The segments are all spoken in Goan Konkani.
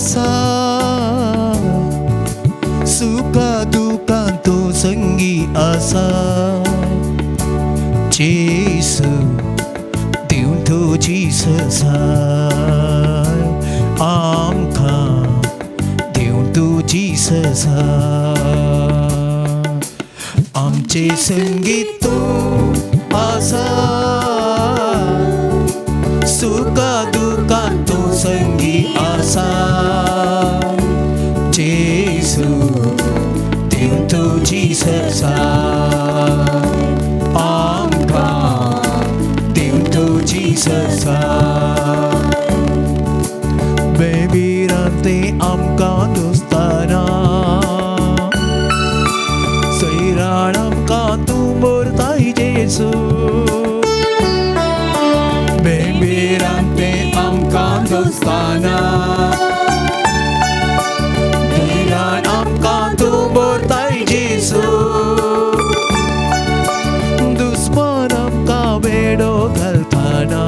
आसा सुखा दुखान तूं संगी आसा जेसू दिवन तुजी सजाय आमकां दिवन तुजी सजाय आमचे संगीत तूं आसा सुखा दुखान तूं संगी आसा जेसू दिवन तुजी सजाय आमकां दिवन तुजी सजाय बेबिरांते आमकां दोस्ताना सैराण आमकां तूं मोरताय जेसू बेबिरांते आमकां दोस्ताना सैराण आमकां तूं मोरताय जेसू दुस्मान आमकां वेडो घालताना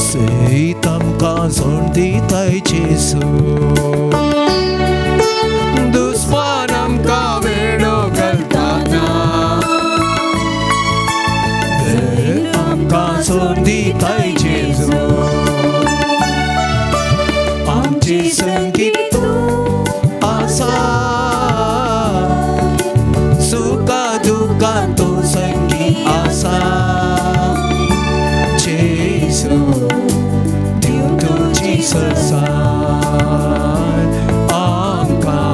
सैत आमकां सोड दिताय जेसू दुस्मान आमकां वेडो घालताना सैत आमकां सोड दिताय जेसू आमचे संगीत तूं आसा सुखा दुखान तूं संगी आसा जेसू दिवन तुजी सजाय आमकां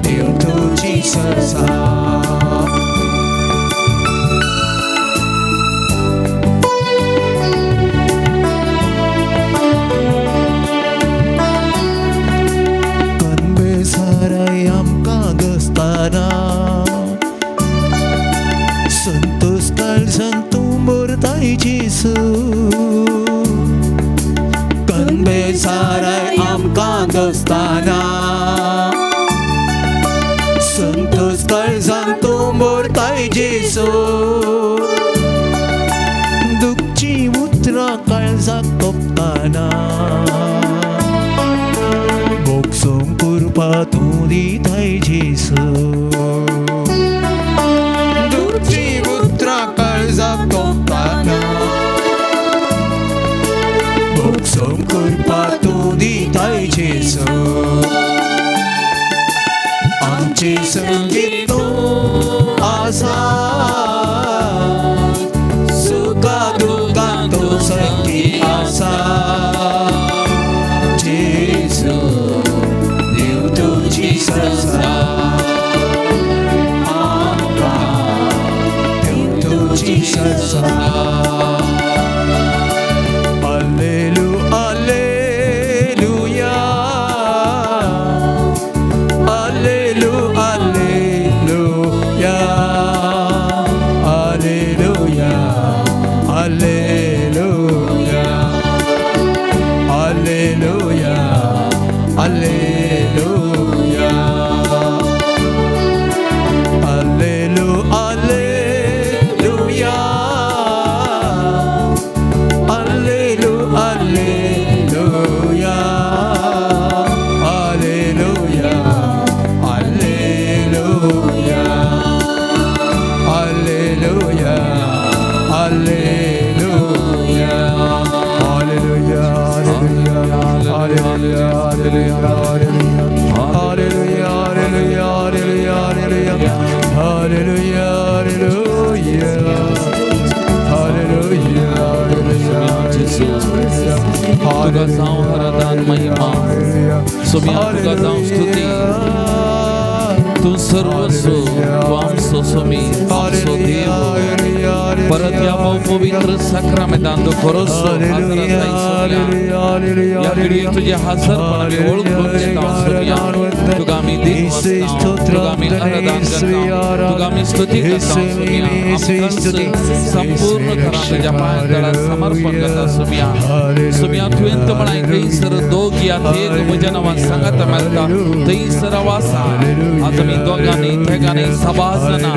दिवन तुजी सजाय कनबेसाराय आमकां दसताना संतोष काळजान तूं मोरताय जेसू कनबेसाराय आमकां दसताना संतोष काळजान तूं मोरताय जेसू दुखची उतरां काळजाक तोपताना बोगसोंक कृपा तूं दिताय जेसू दुखची उतरां काळजाक तोपताना बोगसोंक कृपा तूं दिताय जेसू आमचे संगीत तूं आसा सुखा दुखान तूं संगी आसा जेसू दिव तुजी सजाय आमकां दिव तुजी सजाय Allelu, Alleluia, Allelu, Alleluia, Alleluia, Alleluia, Alleluia, Alleluia, Allelu, Alleluia, Allelu, Alleluia, Alleluia, Alleluia, Alleluia, Alleluia, Alleluia, Alleluia, Alleluia, Alleluia, Alleluia, Alleluia, Alleluia, Alleluia, Alleluia, Alleluia, Alleluia. तुका जावं आराधन महिमा सोम्या तुका जावं स्तुती तूं सर्वस्व तूं आमचो सोमी आमचो देव परत ह्या पवित्र साक्रामेंतान तूं खरोच हाजर आसाय सोम्या ह्या घडयेक तुजें हाजरपण आमी वळखून घेता सोम्या तुका आमी दिन वचता तुका आमी आराधन करता तुका आमी स्तुती करता सोम्या आमकांच संपूर्ण तरान तुज्या पांयां तळा समर्पण करता सोम्या सोम्या तुवें तर म्हळां थंयसर दोग या तेग म्हज्या नांवान सांगात मेळटा थंयसर हांव आसा आज आमी दोगांनी तेगांनी सभा जाणां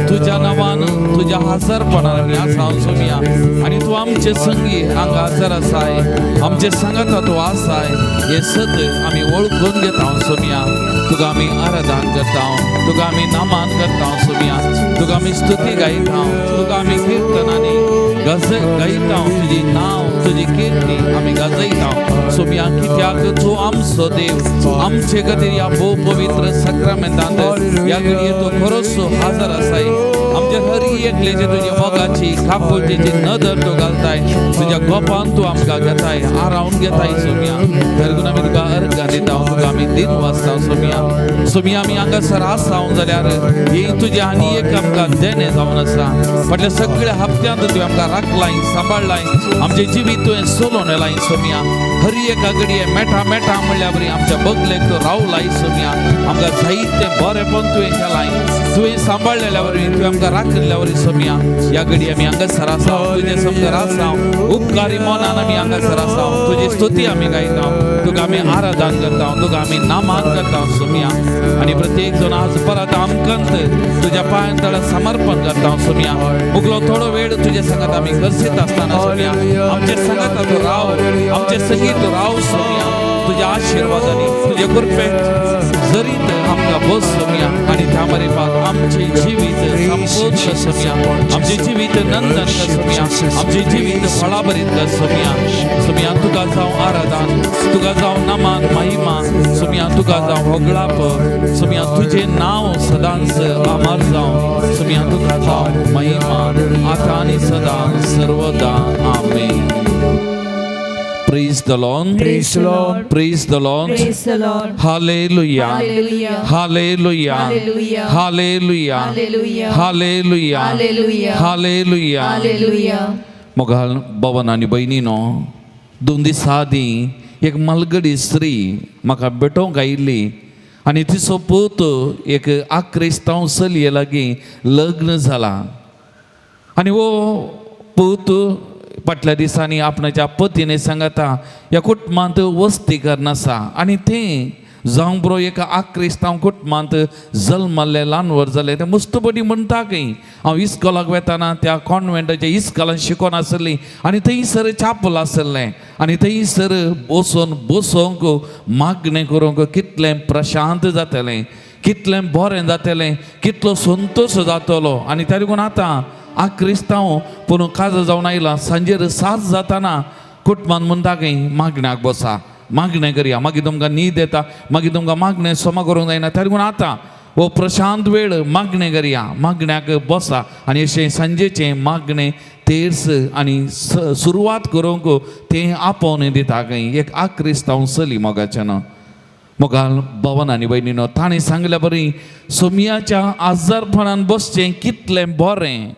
तुज्या नांवान तुज्या हाजरपणान हाजरपणान आमी आसा सोमया आनी तूं आमचे संगी हांगा हाजर आसाय, आमचे सांगाता तूं आसाय हें सत आमी वळखून घेता सोमया. तुका आमी आराधन करता, तुका आमी नामान करता सोमया, तुका आमी स्तुती गायता, तुका आमी किर्तनांनी गायता, तुजी नांव तुजी किर्ती आमी गाजयता सोमया. कित्याक तूं आमचो देव, आमचे खातीर ह्या भोव पवित्र साक्रामेंतांत ह्या घडये तूं खरोच हाजर आसाय. आमच्या हर एकल्याचे तुज्या मोगाची काकुळटेची नदर तूं घालताय, तुज्या गोपान तूं आमकां घेताय, आरावन घेताय सोमया. तरी आमी तुका अर्गां दिता, तुका आमी दिन वाचता सोमया. सोमया आमी हांगासर आसा जाल्यार ही तुजें आनी एक आमकां देणें जावन आसा. फाटल्या सगळ्या हप्त्यांत तुवें आमकां राखलाय, सांबाळलाय, आमचें जिवीत तुवें सोलोवन येलाय सोमया. हर एका घडये मेटा मेटा म्हणल्या बरी आमच्या बगलेक तूं रावलाय सोमया. आमकां जायतें बरेंपण तुवें केलाय, तुवें सांबाळलेल्या वरवीं, तुवें आमकां राखिल्ल्या वरवीं सोमया. ह्या घडये आमी हांगासर आसा, तुजे समकार आसा, उपकारी मनान आमी हांगासर आसा, तुजी स्तुती आमी गायता, तुका आमी आराधन करता, तुका आमी नामान करता सोमया. आनी प्रत्येक जण आज परत आमकां तुज्या पांयां तळा समर्पण करता सोमया. मुगलो थोडो वेळ तुज्या सांगात आमी गरजेत आसतना सोमया, आमचे सांगात तूं राव, आमचे संगीत तूं राव सोमया. तुज्या आशिर्वादांनी तुजे कृपेन जरीत आमकां बस सोमया. आनी त्या मारिफात आमचें जिवीत संपूर्ण सोमया, आमचें जिवीत नंदन सोमया, आमचें जिवीत फळाभरीत सोमया. सोमया तुका जावं आराधन, तुका जावं नमान महिमा सोमया, तुका जावं होगळाप सोमया, तुजें नांव सदांच अमर जावं सोमया, तुका जावं महिमा आतां आनी सदां सर्वदा. आमेन. Praise the Lord. Praise the Lord. Praise the Lord. Praise the Lord. Hallelujah. Hallelujah. Hallelujah. Hallelujah. Hallelujah. Hallelujah. Hallelujah. Hallelujah. Hallelujah. Hallelujah. मोगाल भवन आनी भयणीनो, 2 दिसां आदीं एक मालगडी स्त्री म्हाका भेटोवंक आयिल्ली आनी तिचो पूत एक आक्रिस्तांव चलये लागीं लग्न जाला आनी हो पूत फाटल्या दिसांनी आपणाच्या पतीने सांगता ह्या कुटुंबांत वस्ती करनासा आनी तें जावं बरो एका आक्रिस्तांव कुटुंबांत जल्मल्लें ल्हान व्हड जालें. तें मुस्तपटी म्हणटा खंय हांव इस्कोलाक वेताना त्या कॉन्वेंटाच्या इस्कोलान शिकोन आसली आनी थंयसर चापल आसलें आनी थंयसर बसून बसोंक मागणें करूंक कितलें प्रशांत जातलें, कितलें बरें जातलें, कितलो संतोश जातलो. आनी त्या देखून आतां आक्रिस्तांव पूण काजो जावन आयला सांजेर 7 जाताना कुटुंबान म्हणटा खंय मागण्याक बसा, मागणें करया, मागीर तुमकां न्हीद येता, मागीर तुमकां मागणें सोमा करूंक जायना. त्या देखून आतां हो प्रशांत वेळ मागणें करया, मागण्याक बसा. आनी अशें सांजेचें मागणें तेर्स आनी सुरवात करूंक तें आपोवन दिता खंय एक आक्रिस्तांव चली मोगाच्यान. मोगाल भवन आनी भयणीनो, ताणें सांगल्या बरी सोमयाच्या आजारपणान बसचें कितलें बरें,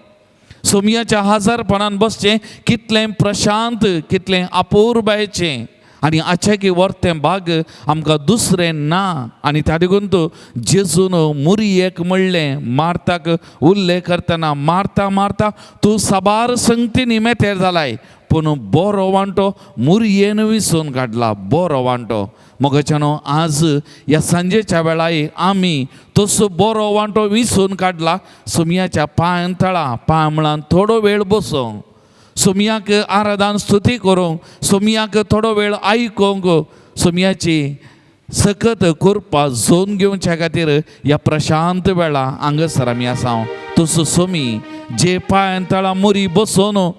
सोमयाच्या आजारपणान बसचें कितलें प्रशांत, कितलें अपुरबायेचें आनी आचेकी वर्तें भाग आमकां दुसरें ना. आनी त्या देखून तूं जेजून मुरयेक म्हणलें मार्ताक उल्लेख करतना, मारता मारता तूं साबार संगतीनी मेतेर जालाय पूण बरो वांटो मुरयेन विसून काडला, बरो वांटो. मोगाच्यानो आज ह्या सांजेच्या वेळार आमी तसो बरो वांटो विसून काडला. सोमयाच्या पांयां तळा पांय म्हळान थोडो वेळ बसोंक, सोमयाक आराधन स्तुती करूंक, सोमयाक थोडो वेळ आयकोंक, सोमयाची सकत कृपा झोन घेवच्या खातीर ह्या प्रशांत वेळा हांगासर आमी आसा. तसो सोमी जे पांयां तळा मुरी बसोवन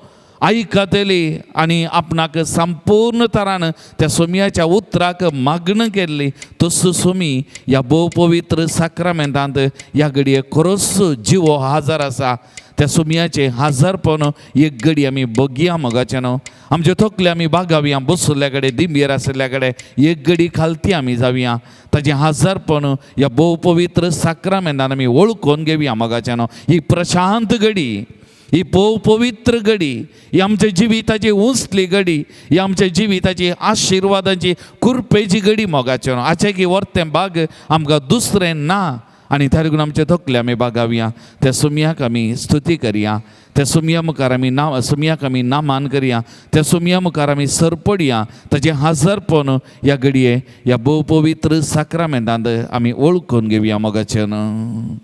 आयकतली आनी आपणाक संपूर्ण तरान त्या सोमयाच्या उतराक मागणं केल्ली, तसो सोमी ह्या भोव पवित्र साक्रामेंतांत ह्या घडये खरोच जिवो हाजर आसा. त्या सोमयाचें हाजरपण एक घडी आमी बगया मोगाचें न्हू, आमचे तकले आमी बागावया, बसुल्ल्या कडेन दिंबेर आशिल्ल्या कडेन एक घडी खालती आमी जावया, ताजें हाजरपण ह्या भोव पवित्र साक्रामेंतान आमी वळखून घेवया मोगाचें न्हू. ही प्रशांत घडी, ही भोव पवित्र घडी, ही आमच्या जिविताची उंचली घडी, ही आमच्या जिविताची आशिर्वादाची कृपेची घडी मोगाचें न्हू. आचें की वर्तें बाग आमकां दुसरें ना आनी त्या लागून आमचे तकले आमी बागावया, त्या सोमयाक आमी स्तुती करया, त्या सोमया मुखार आमी नांव सोमयाक आमी नामान करया, त्या सोमया मुखार आमी सरपडया, ताजें हाजरपण ह्या घडये ह्या भोव पवित्र साक्रामेंतांत आमी वळखून घेवया मोगाचें न्हू.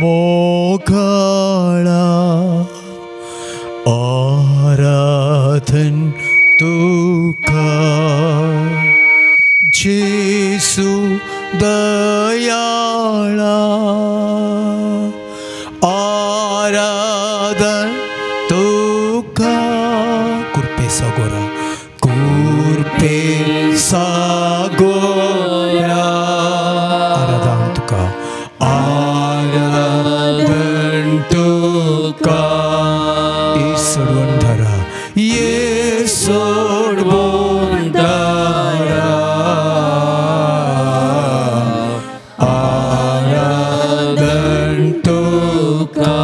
मोगाळा आराधन तुका जेसू दयाळा आराधन तुका कृपे सागोरा कृपे सागोरा आराधन तुका आराधन तुका सोडवण धरा ये सोडवण धरा आराधन तुका.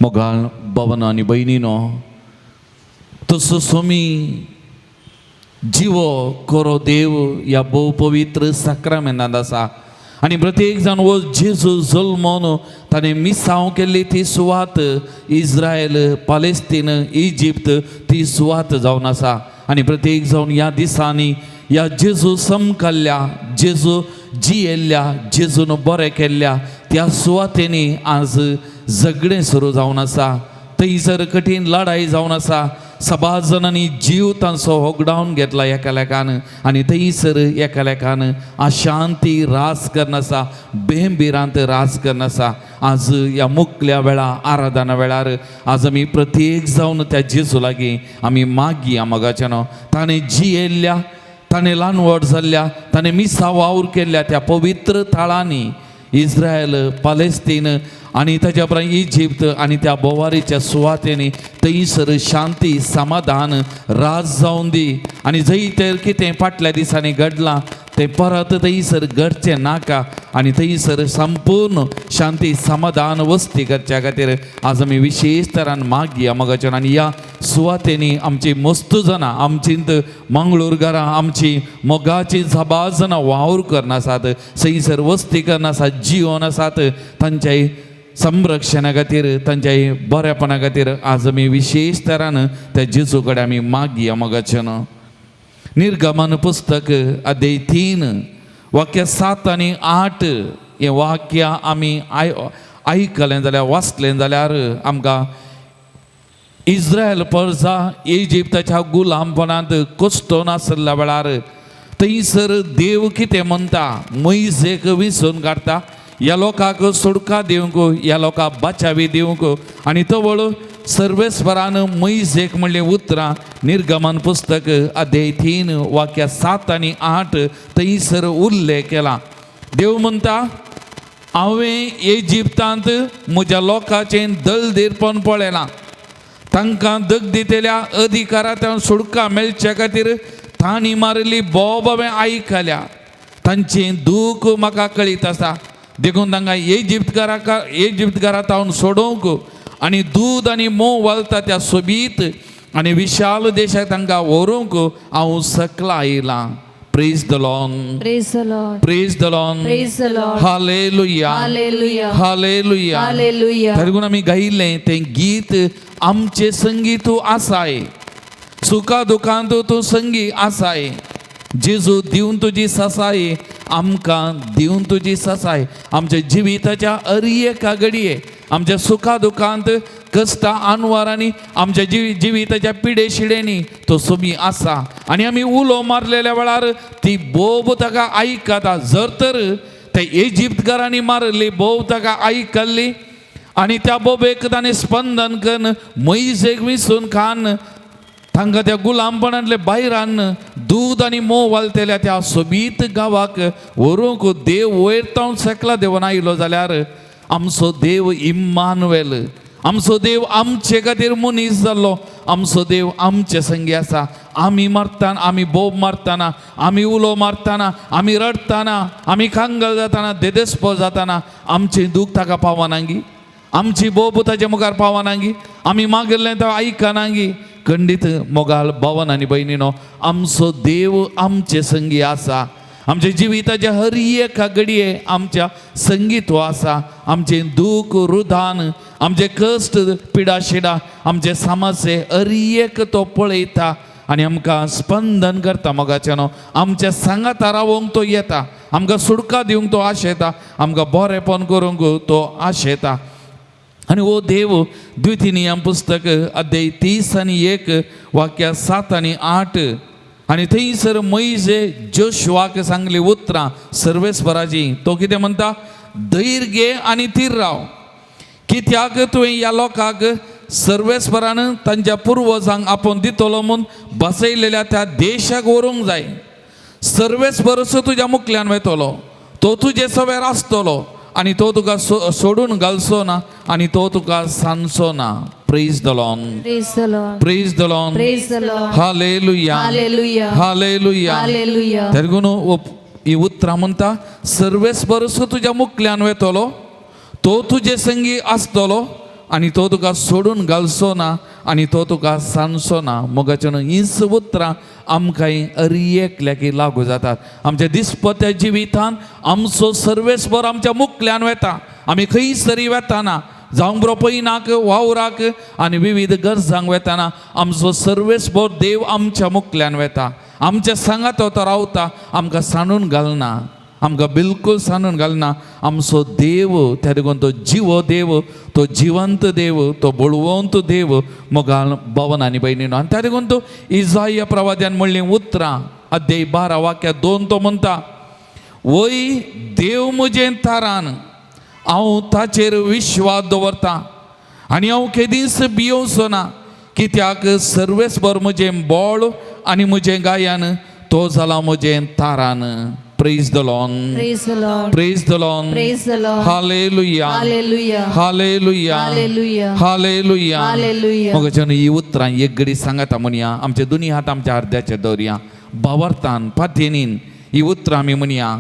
मोगाळ भवन आनी भयणीनो, तसो स्वामी जिवो कोरो देव ह्या भोव पवित्र साक्रामेंतांत आसा आनी प्रत्येक जाण हो जेजू जल्मोन ताणें मिसांव केल्ली ती सुवात इस्रायल, पालेस्तीन, इजिप्त ती सुवात जावन आसा. आनी प्रत्येक जावन ह्या दिसांनी ह्या जेजू समकाल्ल्या, जेजू जियेल्ल्या, जेजून बरें केल्ल्या त्या सुवातेनी आज झगडें सुरू जावन आसा. थंयसर कठीण लढाई जावन आसा. सबार जाणांनी जीव तांचो होगडावन घेतला एकालेकान आनी थंयसर एकालेकान अशांती रास करून आसा, बेंबिरांत रास करून आसा. आज ह्या मुकल्या वेळा आराधना वेळार आज आमी प्रत्येक जावन त्या जेजू लागीं आमी मागया मोगाच्यानो, ताणें जियेल्ल्या, ताणें ल्हान व्हड जाल्ल्या, ताणें मिसा वावर केल्ल्या त्या पवित्र थळांनी इस्रायल, पालेस्तीन आनी ताच्या उपरांत इजिप्त आनी त्या बोवारीच्या सुवातेनी थंयसर शांती समाधान राज जावन दी. आनी जंय तर कितें फाटल्या दिसांनी घडलां तें परत थंयसर घडचें नाका आनी थंयसर संपूर्ण शांती समाधान वस्ती करच्या खातीर आज आमी विशेश तरान मागया मोगाच्यान. आनी ह्या सुवातेनी आमची मस्त जाणां, आमचींत मंगळूरगारां, आमची मोगाची साबार जाणां वावर करनासात, थंयसर वस्ती करनासात, जिवन आसात, तांच्या संरक्षणा खातीर, तांच्या बरेपणा खातीर आज आमी विशेश तरान त्या जेजू कडेन आमी मागया मोगाच्यान. निर्गमन पुस्तक अध्याय 3 वाक्य 7 आनी 8 हें वाक्य आमी आयकलें जाल्यार, वाचलें जाल्यार आमकां इस्रायल परजा इजिप्ताच्या गुलामपणांत कश्टोन आशिल्ल्या वेळार थंयसर देव कितें म्हणटा, मोयजेक विंचून काडटा ह्या लोकांक सुडका दिवंक, ह्या लोकांक बाचावी दिवंक. आनी तवळ सर्वेस्वरान मोयजेक म्हणलीं उतरां निर्गमन पुस्तक अध्याय 3 वाक्य 7 आनी 8 थंयसर उल्लेख केला. देव म्हणटा, हांवें इजिप्तांत म्हज्या लोकांचें दलदीरपण पळयलां, तांकां दगदितेल्या अधिकारांतल्यान सुटका मेळचे खातीर तांणी मारिल्ली बोब हांवें आयकल्या, तांचें दूख म्हाका कळीत आसा, देखून तांकां इजिप्तकारांत हांव सोडोवंक आनी दूद आनी मोव वलता त्या सोबीत आनी विशाल देशाक तांकां व्हरूंक हांव सकला आयलां. Praise the Lord. Praise the Lord. Praise the Lord. Praise the Lord. Hallelujah. Hallelujah. Hallelujah. Hallelujah. तरी आमी गायिल्लें तें गीत, आमचें संगी तूं आसाय, सुखा दुखांत तूं संगी आसाय, जेजू दिवन तुजी ससाय, आमकां दिवन तुजी ससाय. आमच्या जिविताच्या हर एका घडये आमच्या सुखा दुखांत, कश्टा आनवारांनी, आमच्या जिविताच्या पिडे शिडेंनी तो सोमी आसा. आनी आमी उलो मारलेल्या वेळार ती बोब ताका आयकता. जर तर त्या इजिप्तकारांनी मारली बोब ताका आयकल्ली आनी त्या बोबेक ताणें स्पंदन करून मोयजेक विसून खान तांकां त्या गुलामपणांतले भायर हाडून दूद आनी मोव वालतेल्या त्या सोबीत गांवाक व्हरूंक देव वयर तावन सकला देवन आयलो जाल्यार आमचो देव इम्मानुएल, आमचो देव आमचे खातीर मनीस जाल्लो, आमचो देव आमचे संगी आसा. आमी मारतना, आमी बोब मारतना, आमी उलो मारतना, आमी रडटना, आमी कांगल जातना, देदेस्पो जातना आमचें दूख ताका पावनागी, आमची बोब ताच्या मुखार पावनागी, आमी मागिल्लें तो आयकनागी. खंडीत मोगाल भवन आनी भयणीनो, आमचो देव आमचे संगी आसा. आमच्या जिविताच्या हर एका घडये आमच्या संगी तो आसा. आमचें दूख रुदान, आमचे कश्ट पिडा शिडा, आमचे समस्ये हर एक तो पळयता. आनी आमकां स्पंदन करता मोगाचें न्हू. आमच्या सांगाता रावोंक तो येता, आमकां सुडका दिवंक तो आशेता, आमकां बरेंपण करूंक तो आशेता. आनी हो देव द्वितीय नियम पुस्तक अध्याय 30 आनी 1 वाक्या 7 आनी 8 आनी थंयसर मोयजे जोशुआक सांगली उतरां सर्वेस्पराची. तो कितें म्हणटा, धैर्य घे आनी थीर राव, कित्याक तुवें ह्या लोकांक सर्वेस्परान तांच्या पुर्वजांक आपोवन दितलो म्हूण बसयलेल्या त्या देशाक व्हरूंक जाय. सर्वेस्परसो तुज्या मुखल्यान वेतलो, तो तुजे सवेर आसतलो आनी तो तुका सोडून घालचो ना आनी तो तुका सांजचो ना. Praise the Lord. Praise the Lord. Praise the Lord. Praise the Lord. Hallelujah. Hallelujah. Hallelujah. Hallelujah. तेरगुनो ही उतरां म्हणटा, सर्वेस्परसो तुज्या मुखल्यान वेतलो, तो तुजे संगी आसतलो आनी तो तुका सोडून घालचो ना आनी तो तुका सांजचो ना. मोगाचें न्हू हीच उतरां आमकां अर एकल्याक लागू जातात. आमच्या दिसपत्या जिवितान आमचो सर्वेस्पर आमच्या मुखल्यान वेता. आमी खंयसरी वेताना, जावं बरो पयनाक वावराक आनी विविध गरजांक वेताना, आमचो सर्वेस्पर देव आमच्या मुखल्यान वेता, आमच्या सांगात तो रावता, आमकां सांडून घालना, आमकां बिलकूल सांडून घालना. आमचो देव त्या देखून तो जिवो देव, तो जिवंत देव, तो बळवंत देव मोगाल भवन आनी भयणीनो. आनी त्या देखून तो इजाया प्रवाद्यान म्हणलीं उतरां अध्याय 12 वाक्या 2 तो म्हणटा, वय देव म्हजें तारान, हांव ताचेर विश्वास दवरता आनी हांव केदींच भियोवचो ना, कित्याक सर्वेस्पर म्हजें बळ आनी म्हजें गायन, तो जाला म्हजें तारान. Praise the Lord. Praise the Lord. Praise the Lord. Praise the Lord. Hallelujah. Hallelujah. Hallelujah. Hallelujah. Hallelujah. Hallelujah. मोगाच्यान ही उतरां एक घडी सांगाता म्हणया, आमचे दोनी हात आमच्या अर्द्याचे दवरया, बावरतान पातयेनीन ही उतरां आमी म्हणया.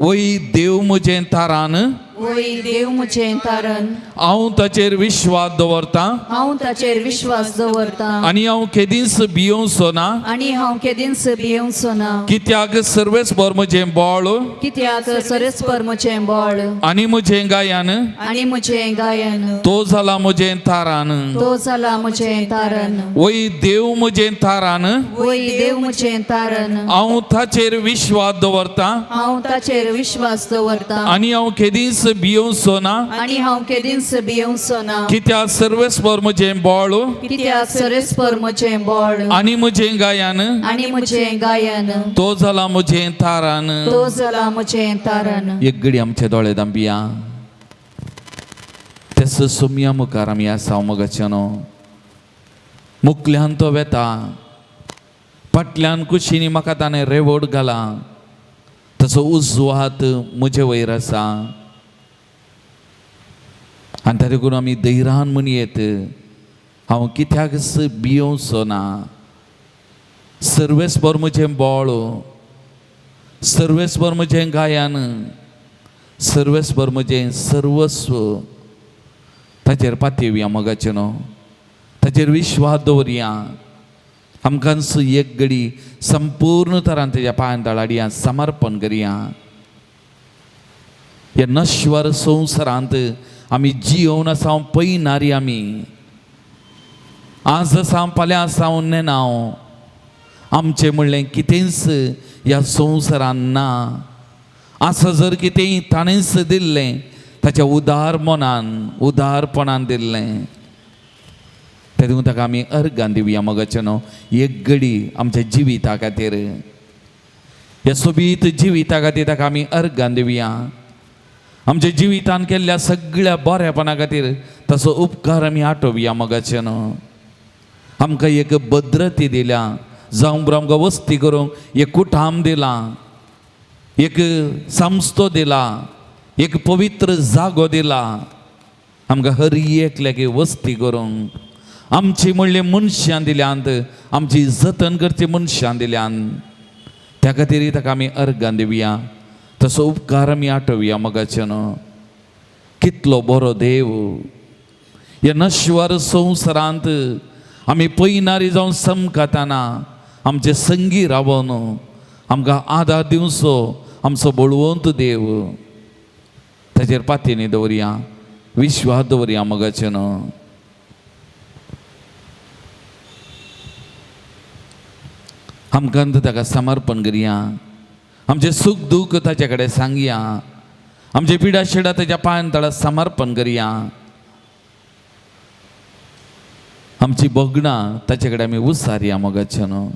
वय देव म्हजें तारान, वय देव म्हजें तारण, हांव ताचेर विश्वास दवरता हांव ताचेर विश्वास दवरता आनी हांव केदींच भियोवचो ना, आनी हांव केदींच भियोवचो ना, कित्याक सर्वेस्पर म्हजें बळ कित्याक सर्वेस्पर म्हजें बळ आनी म्हजें गायन, आनी म्हजें गायन, तो जाला म्हजें तारान. तो जाला म्हजें तारण. वय देव म्हजें तारान, वय देव म्हजें तारण, हांव ताचेर विश्वास दवरता हांव ताचेर विश्वास दवरता आनी हांव केदींच भियोवचो ना, आनी हांव केदींच भियोवचो ना, कित्याक सर्वेस्पर म्हजें बळ कित्याक सर्वेस्पर म्हजें बळ आनी म्हजें गायन, आनी म्हजें गायन, तो जाला म्हजें तारान. तो जाला म्हजें तारण. एक घडी आमचे दोळे दांबिया, तेस सोमया मुखार आमी आसा. मोगाचें न्हू, मुखल्यान तो वेता, फाटल्यान कुशींनी म्हाका ताणें रेवोड घाला, तसो उजवो हात म्हजे वयर आसा आनी ताचे करून आमी धैर्यान म्हणयेत, हांव कित्याकच भियोवचो ना. सर्वेस्पर म्हजें बळ, सर्वेस्पर म्हजें गायन, सर्वेस्पर म्हजें सर्वस्व. ताचेर पातयेवया मोगाचें न्हू, ताचेर विश्वास दवरया. आमकां एक घडी संपूर्ण तरान तेज्या पांयां तळाडया समर्पण करया. ह्या नश्वर संवसारांत आमी जियोवन आसा पयनारी, आमी आज आसा फाल्यां आसा नेना. आमचें म्हणलें कितेंच ह्या संवसारांत ना. आसा जर कितेंय ताणेंच दिल्लें, ताच्या उदार मनान उदारपणान दिल्लें. तेदून ताका आमी अर्गां दिवया मोगाचें न्हू. एक घडी आमच्या जिविता खातीर, ह्या सोबीत जिविता खातीर ताका आमी अर्गां दिवया. आमच्या जिवितान केल्ल्या सगळ्या बऱ्यापणा खातीर ताचो उपकार आमी आठोवया मोगाचें न्हू. आमकां एक भद्रती दिल्या, जावं बरो आमकां वस्ती करूंक एक कुठाम दिला, एक संस्थो दिला, एक पवित्र जागो दिला आमकां हर एकल्याक वस्ती करूंक. आमची म्हणली मनशां दिल्यांत, आमची जतन करची मनशां दिल्यांत, त्या खातीर ताका आमी अर्गां दिवया, तसो उपकार आमी आठोवया मोगाचें न्हू. कितलो बरो देव. ह्या नश्वर संवसारांत आमी पयनारी जावन समकाताना आमचे संगी रावन आमकां आदार दिवचो आमचो बळवंत देव. ताचेर पातयेनी दवरया, विश्वास दवरया मोगाचें न्हू. आमकां ताका समर्पण करया, आमचें सूख दूख ताचे कडेन सांगया, आमचे पिडा शिडा ताच्या पांयान तळा समर्पण करया, आमची भोगणां ताचे कडेन आमी उसारया मोगाचे न्हू.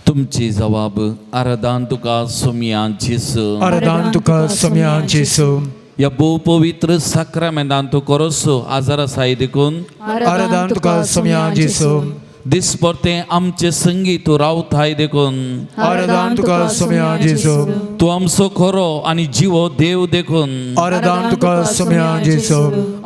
तुमची जवाब आराधन तुका सोम्या जेसू, आराधन तुका सोम्या जेसू. ह्या भोव पवित्र साक्रामेंतान तूं करोसो आजार आसाय देखून आराधन तुका सोम्या जेसू. दिसपरतें आमचे संगी तूं रावताय देखून आराधन तुका सोम्या जेसू. तूं आमचो खरो आनी जिवो देव देखून आराधन तुका सोम्या जेसू.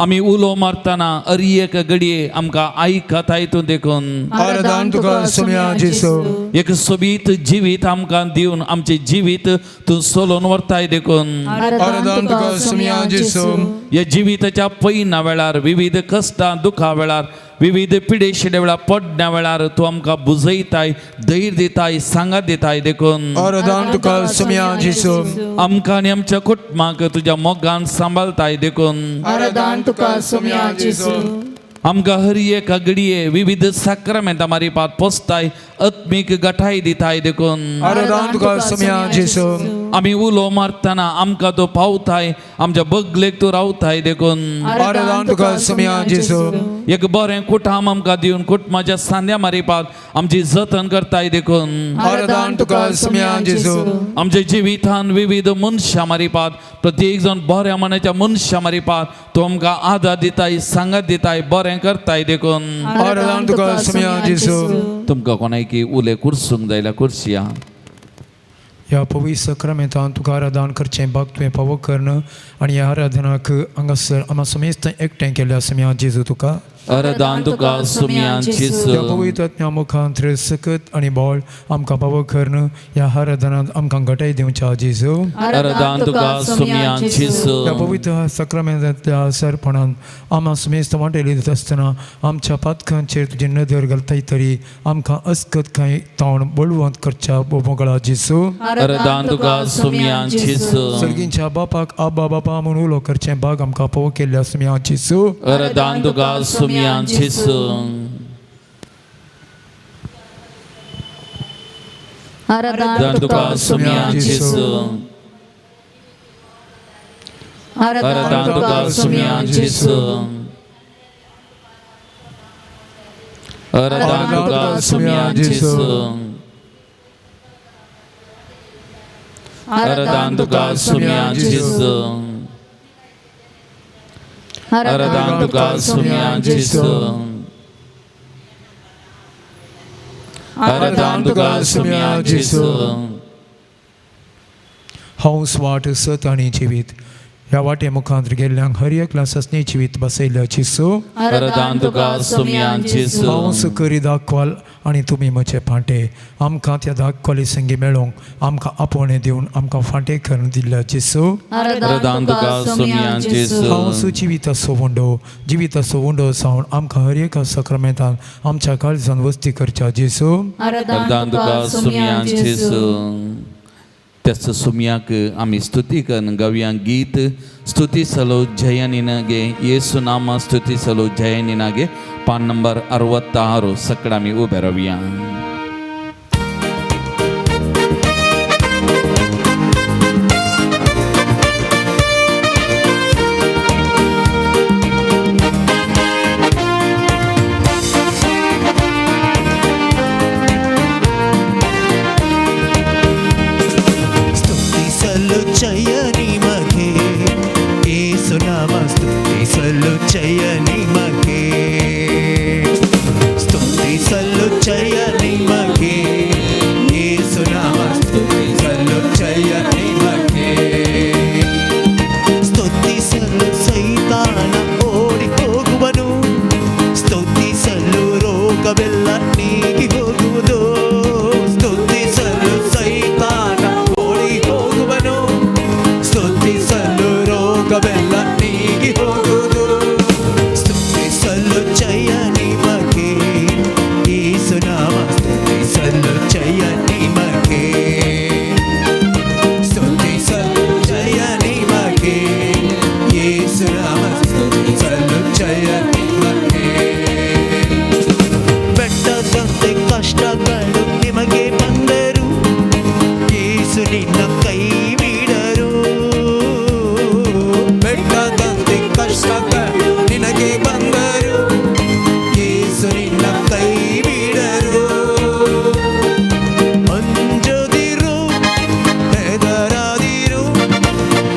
आमी उलो मारतना अरी एक घडये आमकां आयकताय तूं देखून आराधन तुका सोम्या जेसू. एक सोबीत जिवीत आमकां दिवन आमचें जिवीत तूं सोलोवन व्हरताय देखून आराधन तुका सोम्या जेसू. ह्या जिविताच्या पयना वेळार विविध कश्टां दुखा वेळार विविध पिडेशिडे वेळार पडण्या वेळार तूं आमकां बुजयताय, धैर्य दिताय, सांगात दिताय देखून आराधन तुका सोम्या जेसू. आमकां आनी आमच्या कुटुंबाक तुज्या मोगान सांबाळताय देखून आराधन तुका सोम्या जेसू. आमकां हर एका घडये विविध साक्रामेंतां मारिपात पोसताय, आत्मीक गठाय दिताय देखून आराधन तुका सोम्या जेसू. आमी उलो मारतना आमकां तूं पावताय, आमच्या बगलेक तूं रावताय देखून आराधन तुका सोम्या जेसू. एक बरें कुटाम आमकां दिवन कुटुंबाच्या सांद्या मारिपात आमची जतन करताय देखून आराधन तुका सोम्या जेसू. आमच्या जिवितान विविध मनशां मारिपात प्रत्येक जाण बऱ्या मनाच्या मनशां मारिपात तूं आमकां आदार दिताय, सांगात दिताय, बरें करताय देखून आराधन तुका सोम्या जेसू. तुमकां कोणायकी उले कुर्सूंक जायल्यार कुर्सिया. ह्या पवित्र साक्रामेंतान तुका आराधन करचें भाग तुवें पावो कर्ण आनी ह्या आराधनाक हांगासर आमा समेस्त एकठांय केल्ल्या सोम्या जेजू तुका आराधन तुका सोम्या जेजू. ह्या पवित्र आत्म्या मुखांत सकत आनी बळ आमकां पावो कर्ण ह्या आराधनांत आमकां घटाय दिवच्या जेजू. आराधन तुका सोम्या जेजू. ह्या पवित्र साक्रामेंतांतल्या सरपणान आमा समेस्त वांटेली दिता आसतना आमच्या पातकांचेर तुजी नदर घालताय तरी आमकां अस्कत कांय ताण बळवंत करच्या मोगळा जेजू. आराधन तुका सोम्या जेजू. सर्गींच्या बापाक आबा बापा म्हूण उलो करचें भाग आमकां पावो केल्ल्या सोम्या जेजू. आराधन तुका सोम्या जेजू. आराधन तुका सोम्या जेजू. आराधन तुका सोम्या जेजू. आराधन तुका सोम्या जेजू. आराधन तुका सोम्या जेजू. आराधन तुका सोम्या जेजू. आराधन तुका सोम्या जेजू. हांव वाट सत आनी जिवीत ह्या वाटे मुखांत गेल्ल्यांक हर एकल्या ससनी जिवीत बसयल्या जेजू. आराधन तुका सोम्या जेजू. हांव सुकरी दाखवाल आनी तुमी म्हजे फांटे आमकां त्या दाखवाली संगी मेळोवंक आमकां आपोवणें दिवन आमकां फांटे करून दिल्ल्या जेजू. आराधन तुका सोम्या जेजू. हांव जिविताचो उंडो जिविताचो उंडो जावन आमकां हर एका साक्रामेंतान आमच्या काळजान वस्ती करच्या जेजू. आराधन तुका सोम्या जेजू. त्याच सुम्याक आमी स्तुती करून गावया गीत स्तुती सलो जय निनागे येसु नामा स्तुती सलो जय निनागे पान नंबर 66 सकड आमी उबे रावया. ಜಯ ನಿಮಗೆ, ಏಸು ನಾಮ ಸ್ತುತಿಸಲು ಜಯ ನಿಮಗೆ, ಸ್ತುತಿಸಲು ಜಯ ನಿಮಗೆ, ಏಸು ನಾಮ ಸ್ತುತಿಸಲು ಜಯ ನಿಮಗೆ. ಸ್ತುತಿಸಲು ಸೈತಾನ ಓಡಿ ಹೋಗುವನು, ಸ್ತುತಿಸಲು ರೋಗವೆಲ್ಲ ನೀಗಿ ಹೋಗುವುದು. ಸ್ತುತಿಸಲು ಸೈತಾನ ಓಡಿ ಹೋಗುವನು, ಸ್ತುತಿಸಲು ರೋಗವೆಲ್ಲ ನೀಗಿ ಹೋಗುವುದು. ಸ್ತುತಿಸಲು ಜಯ ನಿಮಗೆ, ಏಸು ನಾಮ ಸ್ತುತಿಸಲು ಜಯ ನಿಮಗೆ, ಸ್ತುತಿಸಲು ಜಯ ನಿಮಗೆ, ಯೇಸು ನಾಮ ಸ್ತುತಿಸಲು ಜಯ ನಿಮಗೆ. ಬೆಟ್ಟದಂತೆ ಕಷ್ಟಗಳು ನಿಮಗೆ ಬಂದರು, ಯೇಸು ನಿನ್ನ ಕೈ ಬಿಡರು. ಬೆಟ್ಟದಂತೆ ಕಷ್ಟಗಳು ನಿನಗೆ ಬಂದರು, ಯೇಸು ನಿನ್ನ ಕೈ ಬಿಡರು. ಅಂಜದಿರು ಹೆದರಾದಿರು,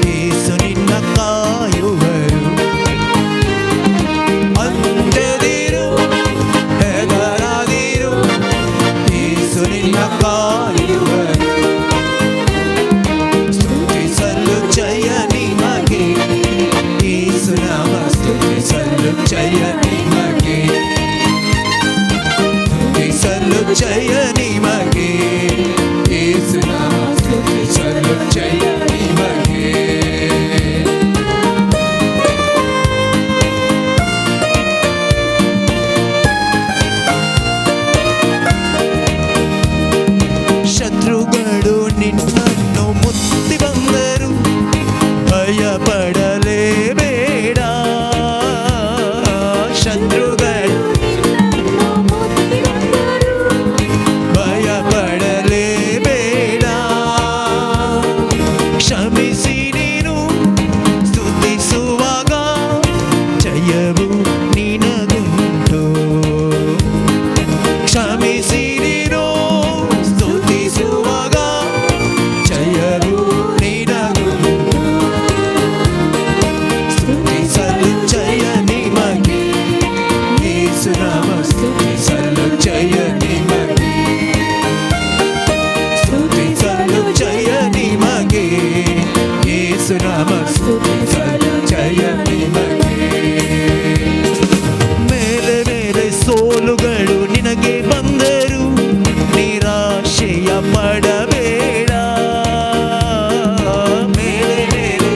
ಯೇಸು ನಿನ್ನ ಕಾಯುವರು. ಅಂಜದಿರು ಹೆದರಾದಿರು, ಯೇಸು ನಿನ್ನ ಕಾಯುವರು. ಸ್ತುತಿಸಲು ಜಯ ನಿಮಗೆ, ಯೇಸು ನಾಮ ಸ್ತುತಿಸಲು ಜಯ ನಿಮಗೆ, ಸ್ತುತಿಸಲು ಜಯ ನಿಮಗೆ, ಯೇಸು ನಾಮ ಸ್ತುತಿಸಲು ಜಯ ನಿಮಗೆ. ಶತ್ರುಗಳು ನಿನ್ನನ್ನು ಮುತ್ತಿ ಬಂದರು, ಭಯ ಪಡಲೇಬೇಡ. ಶತ್ರುಗಳು ಭಯ ಪಡಲೇಬೇಡ. ಕ್ಷಮಿಸಿ ನೀನು ಸ್ತುತಿಸುವಾಗ ಜಯವು ನಿನಗುಂಟು. ಕ್ಷಮಿಸಿ ನೀನು ಸ್ತುತಿಸುವಾಗ ಜಯವು ನಿನಗುಂಟು. ಸ್ತುತಿಸಲು ಜಯ ನಿಮಗೆ, ಯೇಸು ನಾಮ ಸ್ತುತಿಸಲು ಜಯ ನಿಮಗೆ, ಸ್ತುತಿಸಲು ಜಯ ನಿಮಗೆ, ಯೇಸು ನಾಮ ಸ್ತುತಿಸಲು ಜಯ ನಿಮಗೆ. ಮೇಲೆ ಮೇಲೆ ಸೋಲುಗಳು ನಿನಗೆ ಬಂದರು, ನಿರಾಶೆಯ ಪಡಬೇಡ. ಮೇಲೆ ಮೇಲೆ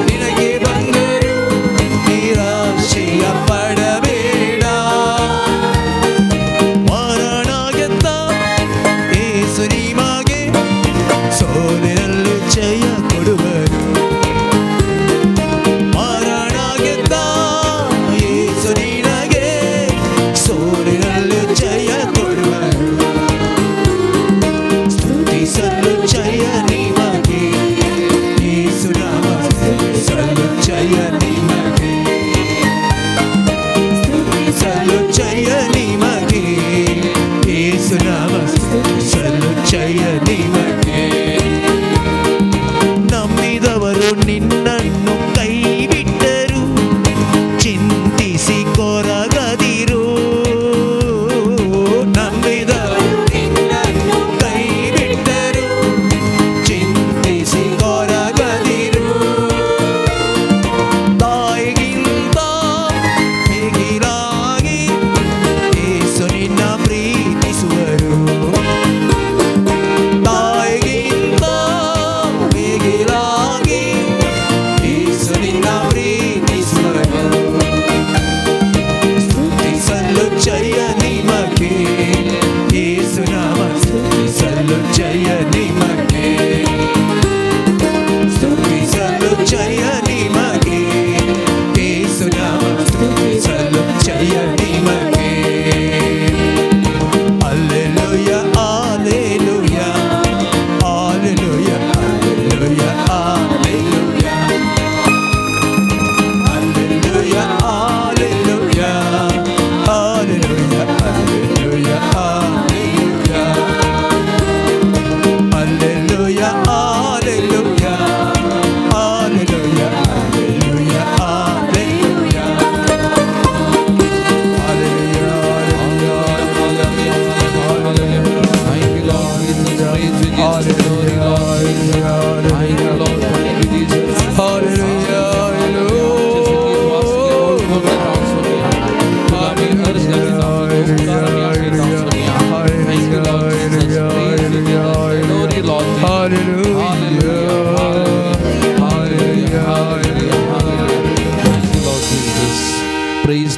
ನಿನಗೆ ಬಂದರು, ನಿರಾಶೆಯ ಪಡಬೇಡ. ಮರಣ ಗೆದ್ದ ಏಸು ನಿಮಗೆ ಸೋಲಿನಲ್ಲಿ ಜಯ ಕೊಡುವರು.